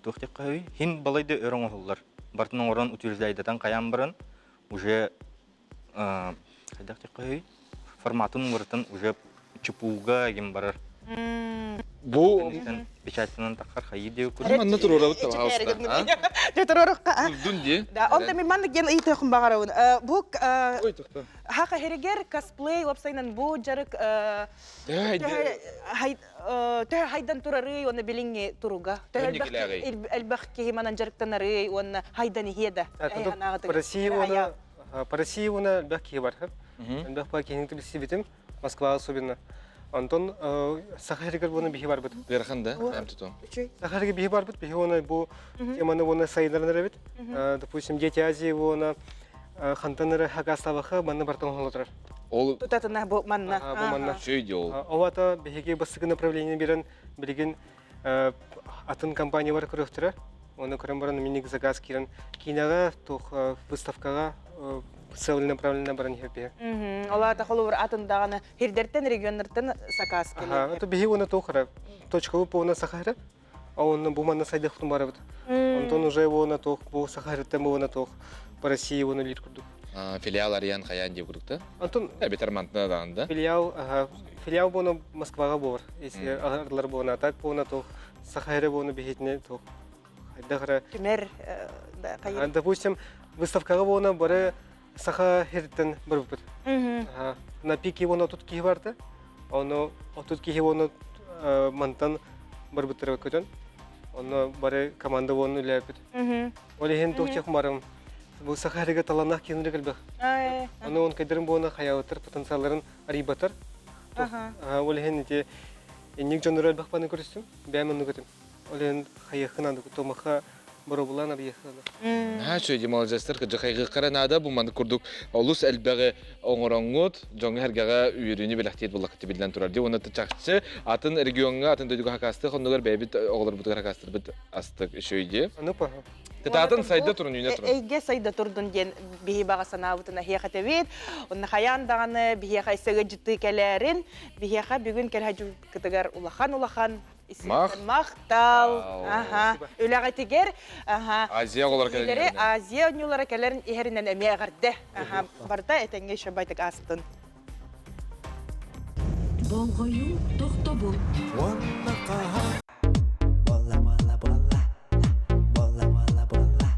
Туох диэххэ хин балайда өр оҥоһуллар. Бартын оҥорон утверждайдатан хайаан баран уже хайдах диэххэ форматын уларытан уже чупууга гин барар. Бу печатынан таххар хайыы диэ курдук. Манна туруорабыт пожалуйста. Дэ туруорукка. Турдун дии. Да, онто мен маннык диэн ыйытыахым баҕарабын. Бу хаха хэригер косплей уопсайынан бу дьарык төһө хайдан турарый уонна билиҥҥи туруга. Төһө элбэх киһи манан дьарыктанарый уонна хайдан иһиэ да. Россия уонна По России уна элбэх киһи бар. Элбэх ба киһини билсибитим, Москва особенно. Онтон Саха сиригэр буона биһи барбыт. Ыарахан да, эм туту. Саха сиригэр биһи барбыт, биһи уона бу теманы уона сайыннаран эрэбит. Допустим, Дети Азии уона хантан эрэ хакастабаха манна бартан оһолоторор. Ол Тутатына бу манна. Бу манна. Үчүгэй ол. Овата биһиги бастакы направление берен билигин атын компания бар көрөхтөрө. Оны көрөн баран миник заказ киирэн киинэҕэ туох выставкаҕа целый направление баран иһэр Олаата холобур атын даҕаны хирдэртэн регионнартан заказ кэлэр. Это биһи уона туох эрэ точкабы буона саха эрэ. А онно бу манна сайдыахпытын барабыт. Онтон уже буона туох бу саха эриттэн буона туох по России уона лир курдук. Филиал арыйан хайаан диye курдук да? Антон Эбэтэр мантына даҕаны да? Филиал, филиал буона Москваҕа буолар. Если ардылар буона, так буона туох саха эрэ буона биһитини туох хайдах эрэ Түмэр Допустим, выставкаҕа буона бары саха хириттэн барбыппыт. На пике уон отут киһи барда. Ону отут киһи уону мантан барбыттара көтөн. Онно бары команда уон үлээппит. Ол иһин туох барым. Бу саха хиригэ таланах киһинри кэлбэх. Ону он кайдарын буона хаялытар потенциалларын арыйбатар. Ол иһин ити инник дьоннору элбэх баны көрүстүм. Бэйэм оннук этим. Ол иһин хайыаххын надо, томаха боробулаан арыйыахха надо. Наһаа үчүгэй маладьыастар кырдьык хайгыахха наада бу маннык курдук олус элбэҕи оҥороҥҥут дьоҥҥо-сэргэҕэ үөрүүнү бэлэхтиир буоллаххыт биллэн турар дии уонна чахчы атын региоҥҥа атын дойдуга хакаастыах оннугар бэйэбит оҕолорбутугар хакаастырбыт астык үчүгэй дии. Аны паха. Кытаатын сайда турун үүнэ турун. Эйгэ сайда турдун диэн биһи баҕа санаабытын аһиэх этэбит. Онно хайаан даҕаны биһиэхэ исэгэ кэлээрин, биһиэхэ бүгүн кэлһэдьыбыккытыгар улахан-улахан Махтал. Аха. Үлэҕитигэр аха. Азия оҕолоро кэлэн Азия оонньуулара кэлэрин иһэринэн эмиэ эҕэрдэ. Аха. Барыта этэҥҥэ еще байтык аастын. Болҕойуу тохтобул. Уонна хаһан Болла болла болла Болла болла болла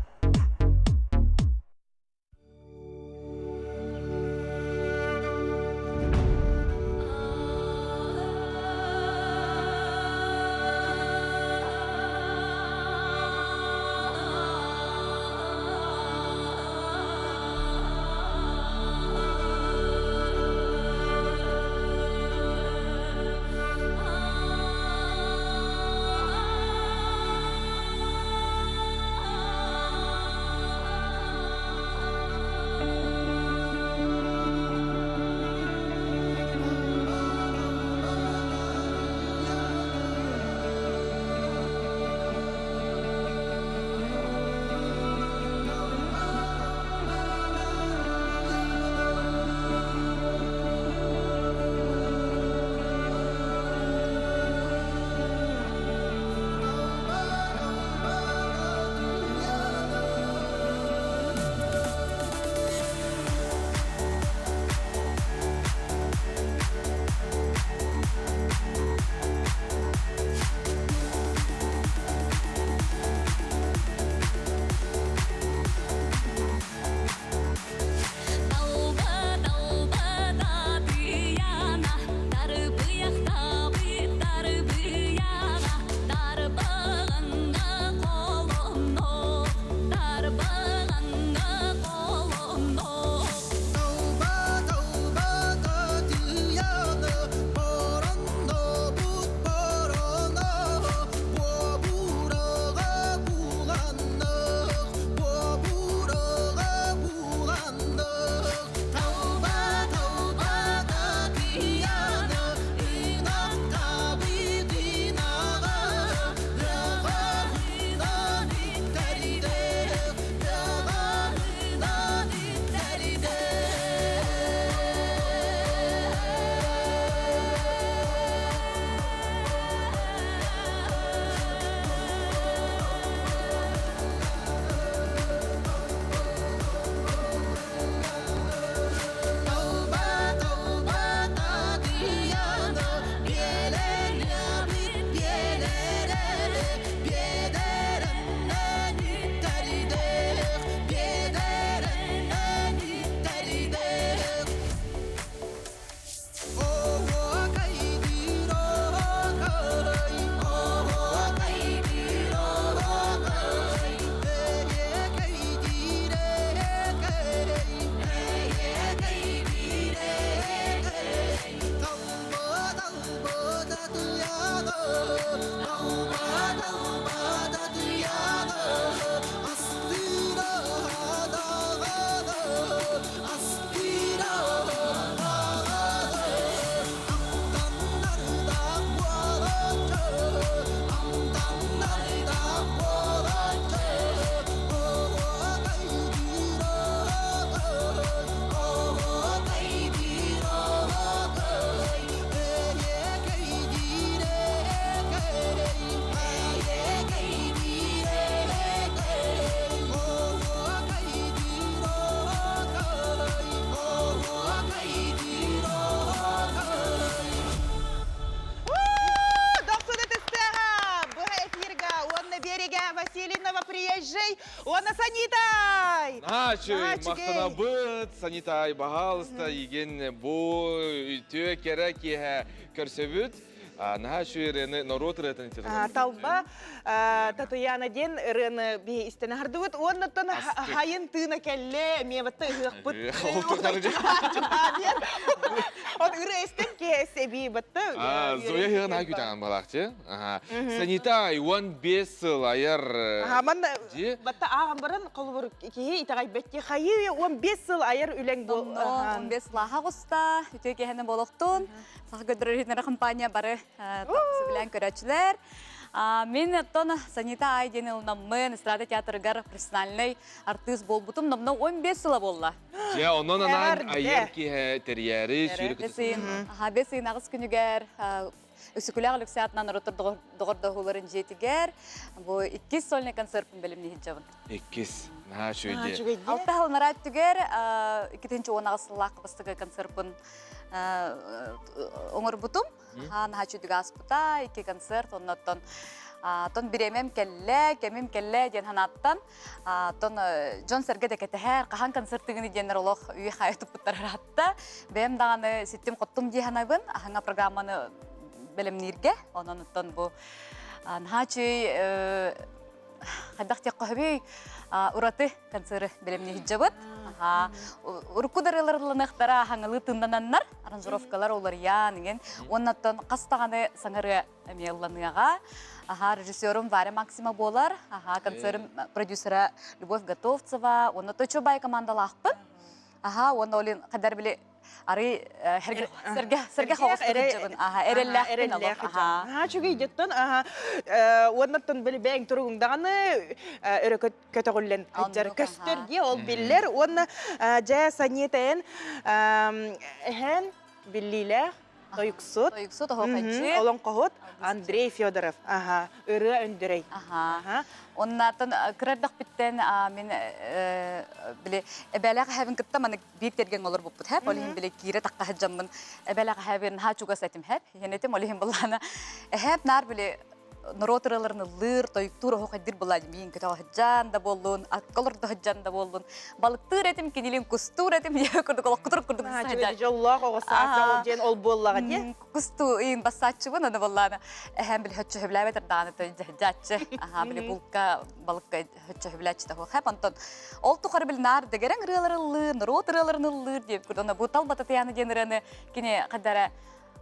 Василий Новоприезжий уонна Санитай! Наачый, махтанабыт, Санитай, баһаалыста, игин бу үтүө кэрэ киэһэ көрсөбүт. Наһаа үчүгэй ырыаны, норуот ырыатын итирдэн. Талба Татьяна диэн ырыаны биһи истэн аһардыбыт. Уоннаттан хайын тыына кэллэ, эмиэ батта ыһыахпыт. От ырыа истэн киһи эбии батта. Зоя ыһыаҕын аһа күтэҕин балаахчы. Санита 15 сыл айар. Манна батта ааҕан баран холобур киһи итэҕэйбэт хайыы 15 сыл айар үлэҥ бу. 15 сыл аха оҕуста, үтүө киэһэни болохтун. Саха көрдөрөр компания бары сөбүлээн көрөөччүлэр. Мин оттон Санита Ай диэн ылынаммын эстрада театрыгар профессиональнай артыыс буолбутум номно 15 сыла буолла. Дьэ, онон анаан айар киһи тэрийээри сүүрүк Бэс ыйын аҕыс күнүгэр Үсүкүлээх Алексей атынан норуоттар доҕордоһууларын дьиэтигэр бу иккис сольный концертпын бэлэмнии сылдьабын. Иккис. Наһаа үчүгэй. Алта сыл өттүгэр 2018 сыллаах бастакы концертпын оҥорбутум. Наһаа үчүгэй ааспыта, икки концерт, оннуттан тон бириэмэм кэллэ, кэмим кэллэ диэн санааттан, тон дьон-сэргэ да кэтэһэр, хаһан концертыгыны диэннэр олох үйэ-хайа туппуттар ыраатта. Бэйэм даҕаны ситтим-хоттум дии санабын, аһаҥа программаны бэлэмнииргэ, онон оттон бу наһаа үчүгэй хайдах диэххэ сөбүй ураты концеры бэлэмнии сылдьабыт. Урукку да ырыалар хаҥалыы тыннананнар, аранжировкалар уларыйаан иҥин. Уоннаттан хас даҕаны саҥа ырыа эмиэ ылланыаҕа. Аха, режиссерум Варя Максима буолар. Аха, концерым продюсера Любовь Готовцева. Уонна Точо бай командалаахпын. Аха, уонна олин хадар били Арый сэргэ сэргэ хоҕус аха эрэллээхпин олох аха. Аха үчүгэй дьоттон аха уоннаттан били бэйэҥ туругуҥ даҕаны өрө көтөҕүллэн сылдьар көстөр дии ол биллэр уонна дьэ саниэтэйэн эһэн биллиилээх тойуксут тойуксут оһуохайчы олоҥхоһут Андрей Федоров аха ырыа Өндөрөй. Аха. Оннаттан кырардахпыттан мин били эбээлээх эһэбин кытта маны биир тиэргэҥҥэ олорбуппут хэп. Ол иһин били киирэ тахха сылдьаммын эбээлээх эһэбин наһаа чугас этим хэп. Иһин этим ол иһин былаана эһэп наар били норуот ырыаларын ыллыыр, тойуктуур оһуохайдыыр была миин көтөҕө сылдьан да буоллун, акка олордо сылдьан да буоллун, балыктыыр этим, кинилин кустуур этим, диэн курдук олох кутурук курдук дьоллоох оҕо саас ол диэн ол буоллаҕа дии. Кустуу ыйын бассааччыбын, аны буоллаана эһэм били хөччө сөбүлээбэтэр даҕаны дьаһдьааччы. Аха били булка балыкка хөччө сөбүлээччи да хэп онтон ол тухары били наар дэгэрэҥ ырыалары ыллыыр, норуот ырыаларын ыллыыр диэбит курдук. Онно бу талба Татьяна диэн ырыаны кини хадара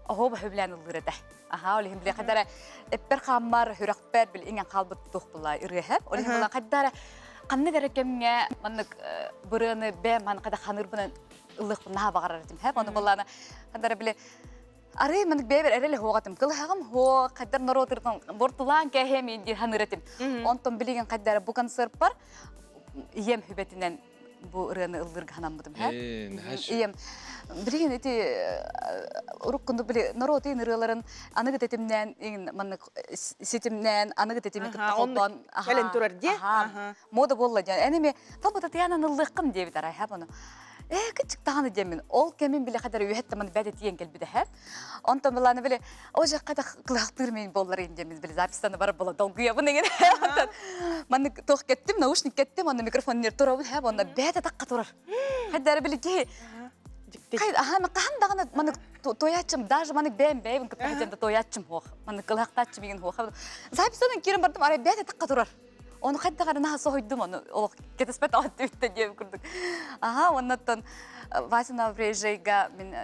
оһуоба сөбүлээн ыллыыр этэ. Аха, ол иһин били хадара эппэр хааммар, сүрэхпэр били иҥэн хаалбыт туох була ырыа хэп. Ол иһин була хадара ханнык эрэ кэмҥэ маннык бырыаны бэм ман хада ханыырбынан ыллыахпын наһаа баҕарар этим хэп. Ону буллаана хадара били Арый маннык бэйэбэр эрэл хуоҕатым. Кылыһаҕым хуо хайдар норуот ырытан бортулаан кээһиэм дии саныыр этим. Онтон билигин хайдара бу концертпар ийэм хүбэтинэн бу ырыаны ыллыырга санаммытым. Ийэм билигин ити уруккунду били норуот ырыаларын аныгы тэтимнээн маннык ситимнээн аныгы тэтими кытта холбоон кэлэн турар дии. Мода буолла диэн. Эн эми талба Татьяна ыллыаххын диэбит арай хап ону. Ээ, кыччык даҕаны диэммин. Ол кэмин били хадара үһэт таман бэт этиэн кэлбитэ һэ. Онтон былааны били о жакка да кылахтыыр мин боллар ин диэммин били записьтаны барар була долгуйабын деген. Онтон маннык туох кеттим, наушник кеттим, онно микрофон нер турабын һэ, онно бэт атакка турар. Хадара били киһи Аха, хаһан даҕаны маннык туойааччым, даже маннык бэйэм бэйэбин кытта сылдьан да туойааччым хуох. Маннык кылахтааччым игин хуох. Записьтанан киирэн бардым, арай бэт атакка турар. Ону хайдах эрэ наһаа соһуйдум, ону олох кэтэспэт түбүттэ диэм курдук. Аха, оннуттан Вася Наврежайга мин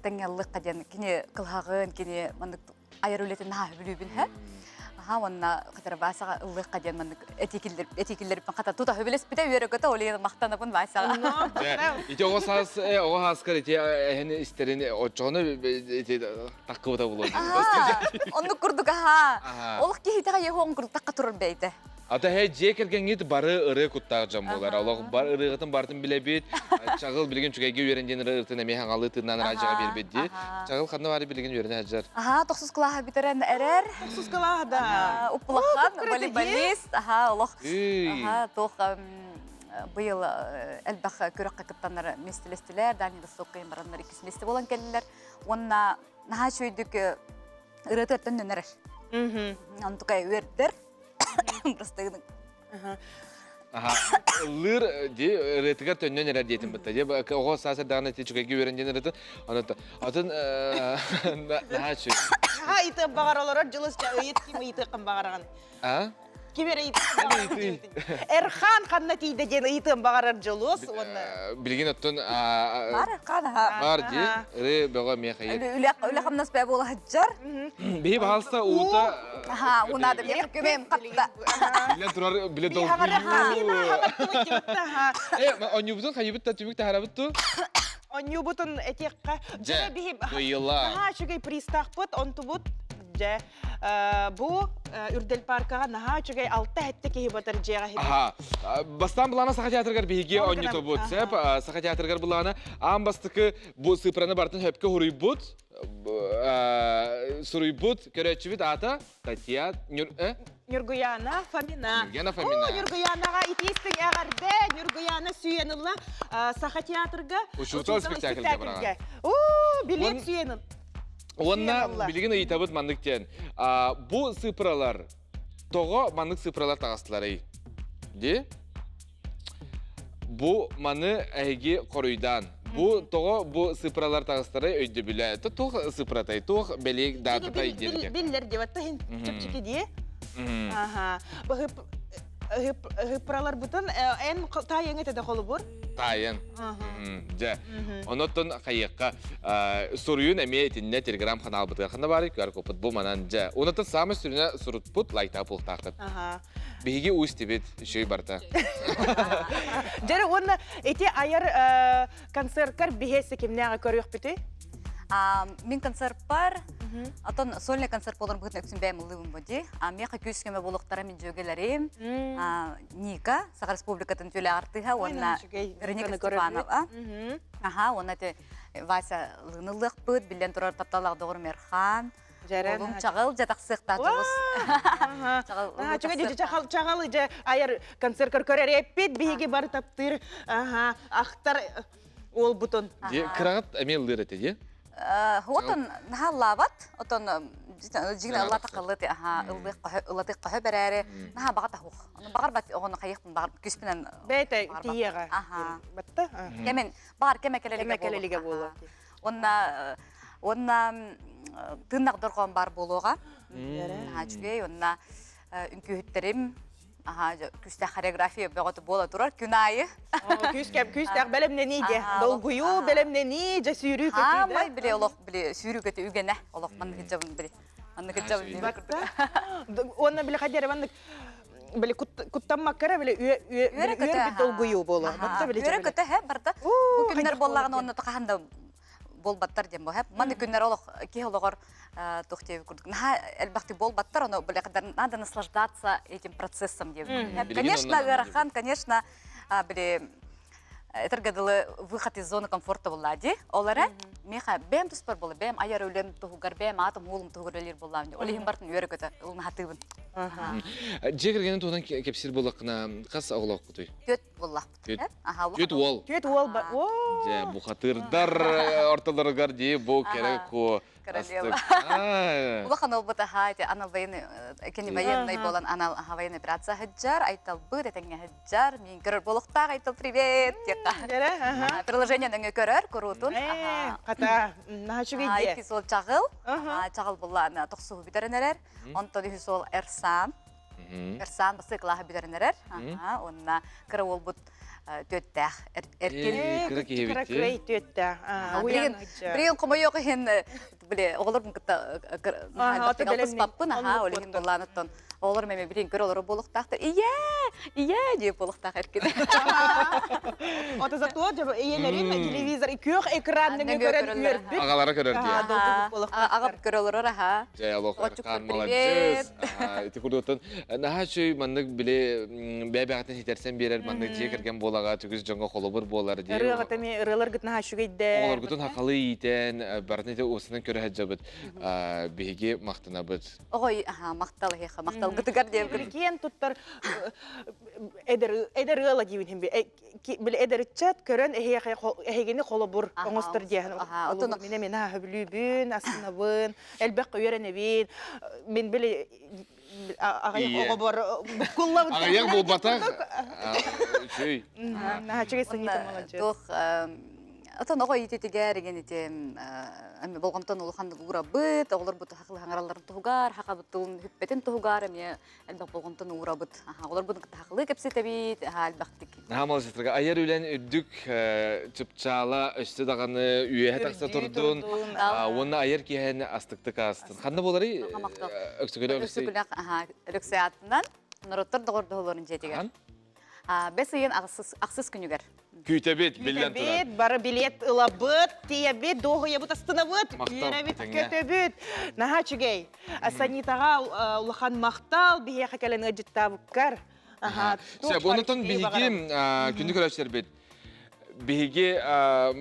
тэҥҥэ ыллыкка диэн кини кылһаҕын, кини маннык айар үлэтин наһаа сөбүлүүбүн һэ. Аха, уонна хатара Васяҕа ыллыахха диэн маннык этии киллэриппин хата тута сөбүлэспитэ үөрэ-көтө ол иһин махтанабын Васяҕа. Ити оҕо саас оҕо сааскар ити эһэни истэрин оччоҕуна ити таккыбыта булуо. Оннук курдук аха. Олох киһитэҕэ еһуон курдук такка турар бэйте. Ата хэ дьиэ кэргэҥҥит бары ырыа куттаах дьон буолар. Олох бар ырыаҕытын барытын билэбит. Чаҕыл билигин үчүгэйгэ үөрэн диэн ырыатын эмиэ хаҥалыы тыыннаан ыраажаҕа биэрбит дии. Чаҕыл ханна баары билигин үөрэнэ сылдьар. Аха, тохсус кылааһа бүтэрэн эрэр. Тохсус кылааһа да. Уппулахан, волейболист. Аха, олох. Аха, туох быйыл элбэх күрэххэ кыттаннар миэстэлэстилэр, Дальний Востокка бараннар иккис миэстэ буолан кэллилэр. Уонна наһаа үчүгэйдик ырыатыттан нөнөрөр. Онтука үөрдэр. Простыгын. Ыллыыр ди ырыатыгар төннөн эрэр диэтим бытта. Дьэ оҕо саас эрдэҕинэ ити үчүгэйгэ үөрэн диэн ырытын. Аны атын наһаа үчүгэй. Наһаа ыйытыах баҕар олорор дьылыс дьэ ыйыт ким ыйытыаххын баҕараҕын. А? Ким эрэ ыйытыан Эрхан ханна тиийдэ диэн ыйытыан баҕарар дьолуос уонна Билигин оттон Бар Эрхан аха. Бар ди ыры бөҕө миэхэ Үлэ үлэ хамнас бэ буола сылдьар. Биһи баһалса уута Аха, унаада миэхэ көмөм хатта. Билэн турар биле долгуйуу. Э, онньубутун хайыбыт та түмүк таһарабыт ту? Онньубутун этиэххэ. Дьэ, биһи кыйыла. Наһаа үчүгэй пристаахпыт, онтубут дьэ бу Үрдэл паркаҕа наһаа үчүгэй алта-сэттэ киһи батар дьиэҕэ Аха. Бастаан былаана Саха театрыгар биһиги онньутобут. Сеп, Саха театрыгар былаана аан бастакы бу сыпыраны бартын хөпкө хуруйбут, суруйбут көрөөччүбүт аата Татьяна Нюргуяна Фомина. Нюргуяна Фомина. О, Нюргуянаҕа итиистик эҕэрдэ! Нюргуяна сүйэн ылла Саха театрга. Учуутал спектакльга бараҕа. О, билет сүйэн ыл. Уонна билигин ыйытабыт маннык диэн. Бу цифралар тоҕо маннык цифралар таҕыстыларый? Ди? Бу маны эһиги хоруйдаан. Бу тоҕо бу цифралар таҕыстары өйдөбүлэ. Туох цифратай, туох бэлиэ даататай диэн. Биллэр диэбэт та хин чэпчэки дии. Аха. Ыһыппыраларбытын эн таайаҥ этэ да холобур? Таайан. Дьэ. Онотон хайыахха суруйун эмиэ итиннэ телеграм ханаалбытыгар ханна баарый QR кодпут бу манан дьэ. Онотон саамай сүрүнэ сурутпут лайктаах буолуохтааххыт. Биһиги уустибит үчүгэй барта. Дьэ уонна ити айар концерткар биһиэсэ кимнээҕи көрүөхпүтүй? Мин концертпар, отон сольный концерт болар быһытын өксүн бэйэм ыллыыбын бу дии. Миэхэ күүс көмө буолуохтара мин дьүөгэлэрим, Ника, Саха Республикатын түлэ артыыһа уонна Вероника Степанова. Аха, уонна ити Вася лыыныллыахпыт, биллэн турар тапталлаах доҕорум Эрхан, Олум чаҕыл дьэ тахсыахтаах дьоҕус. Чаҕыл чаҕыл чаҕыл дьэ айар концерт көрөр эппит биһиги бары таптыыр ахтар уолбутун. Кыраҕыт эмиэ ыллыыр этэ дии? Отон наһаа ыллаабат, отон дьиҥин ыллата халлыт ыллатык хаһы бэрээри наһаа баҕа таһуох. Ону баҕар бат оҕону хайыахпын баҕар күспүнэн Бэйте тиийэҕэ. Батта? Кэмин баар кэмэ кэлэлигэ буолуо. Онна онна тыыннах дорҕоон баар буолуоҕа. Наһаа үчүгэй. Онна үҥкүүһүттэрим аха күүстээх хореография бөҕөтө буола турар күн аайы. Күүскэп күүстээх бэлэмнэнии дьэ. Долгуйуу бэлэмнэнии дьэ сүүрүү көтүү да. Аамай били олох били сүүрүү көтүү үгэнэ олох маннык дьабын били. Маннык дьабын Уонна били хадьара маннык били куттаммакка эрэ били үөрбүт долгуйуу буолуо. Батта били Үөрэ көтө һэ барда. Бу күннэр буоллаҕына уонна хаһан да буолбаттар диэн бу Маннык күннэр олох киһи олоҕор туох диэбит курдук наһаа элбэхтик буолбаттар, ону били надо наслаждаться этим процессом диэбит. Конечно, ыарахан, конечно, били этэргэ дылы выход из зоны комфорта буолла дии. Ол эрэ миэхэ бэйэм туспар буолла, бэйэм айар үлэм туһугар, бэйэм аатым уолум туһугар үлэлиир буоллаам. Ол иһин бартын үөрэ-көтө ылына Дьиэ кэргэнин туһунан кэпсиир буоллаххына, хас оҕолооххутуй? Түөрт буоллахпыт. Түөрт уол. Түөрт уол. Дьэ, бухатырдар ортолоругар дии бу кэрэ куо Королева. Улахан уолбут аха ити анал военный кини военный буолан анал аха военный операция сылдьар, айталбыт этэҥҥэ сылдьар, мин көрөр буолуохтаах Айтал привет диэххэ. Приложение нөҥүө көрөр куруутун. Хата, наһаа үчүгэй Икки суол чаҕыл, чаҕыл буллаана тохсуһу бүтэрэн эрэр. Онтон үһүс уол Эрсан. Эрсан бастакы кылааһы бүтэрэн эрэр. Уонна кыра уолбут түөттээх эркин. Кыра киһи Кыра кырай түөттээх. Билигин хомойуох иһин били оҕолорбун кытта алтыспаппын аха ол иһин буллаан оттон оҕолорум эми билин көр олорор буолуохтаахтар ийээ ийээ диye буолуохтаах эркин. Ото зато ийэлэрин телевизор күөх экран нөҥүө көрөн үөрбүт. Аҕалара көрөр диye. Аҕам көрө олорор аха. Дьэ, олох Аркан маладьыас. Ити курдуктан наһаа үчүгэй маннык били бэйэ-бэйэҕитин ситэрсэн биэрэр маннык дьиэ кэргэн буолаҕа үгүс дьоҥҥо холобур буолар дии. Ырыаҕыт эмиэ ырыаларгыт наһаа үчүгэйдэр. Оҕолоргутун хахалы иитэн, барытын ити уусунан көрө сылдьабыт. Биһиги махтанабыт. Оҕой, аха, махтал эһиэхэ, махталгытыгар диэн. Киэн туттар эдэр эдэр ыала диибин били эдэр ыччат көрөн эһиэхэ эһигини холобур оҥостор диэһин холобур мин эмиэ наһаа сөбүлүүбүн астынабын элбэх үөрэнэбин мин били Аҕыйах оҕобор буккуллабыт. Аҕыйах буолбатах. Үчүгэй. Наһаа үчүгэй Санита молодец. Туох Отон оҕо иититигэр igen ити эми болҕомтон улахан уурабыт, оҕолорбут хахылыһаҥаралларын туһугар, хахабытын хүппэтин туһугар эмиэ элбэх болҕомтону уурабыт. Оҕолорбутун кытта хахылыы кэпсэтэбит, элбэхтик. Наһаа молодецтарга айар үлэн үрдүк чыпчаала өссө даҕаны үөһэ тахса турдун уонна айар киэһэни астыктык аастын. Ханна буоларый? Өксөкүлэх Өксөкүлэх Өлөксөй аатынан норуоттар доҕордоһууларын дьиэтигэр. Бэс ыйын ахсыс күнүгэр. Күүтэбит, биллэн турар. Күүтэбит, бары билет ылабыт, тиийэбит, дуоһуйабыт, астынабыт, үөрэбит, көтөбүт. Наһаа үчүгэй. Санитаҕа улахан махтал, биһиэхэ кэлэн ыалдьыттаабыккар. Сөп, онутун биһиги күндү көрөөччүлэрбит биһиги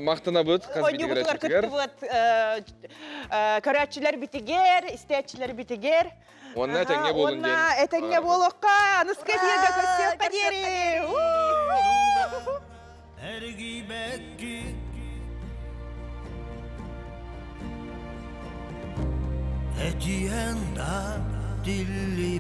махтанабыт хас Ойнуубутугар кыттыбыт көрөөччүлэр битигэр, истээччилэр битигэр. Уонна этэҥҥэ буолун диэн. Уонна этэҥҥэ буолуохха, аныска эфиргэ көрсүөххэ диэри. Эргийбэкки Этиэн да тилли.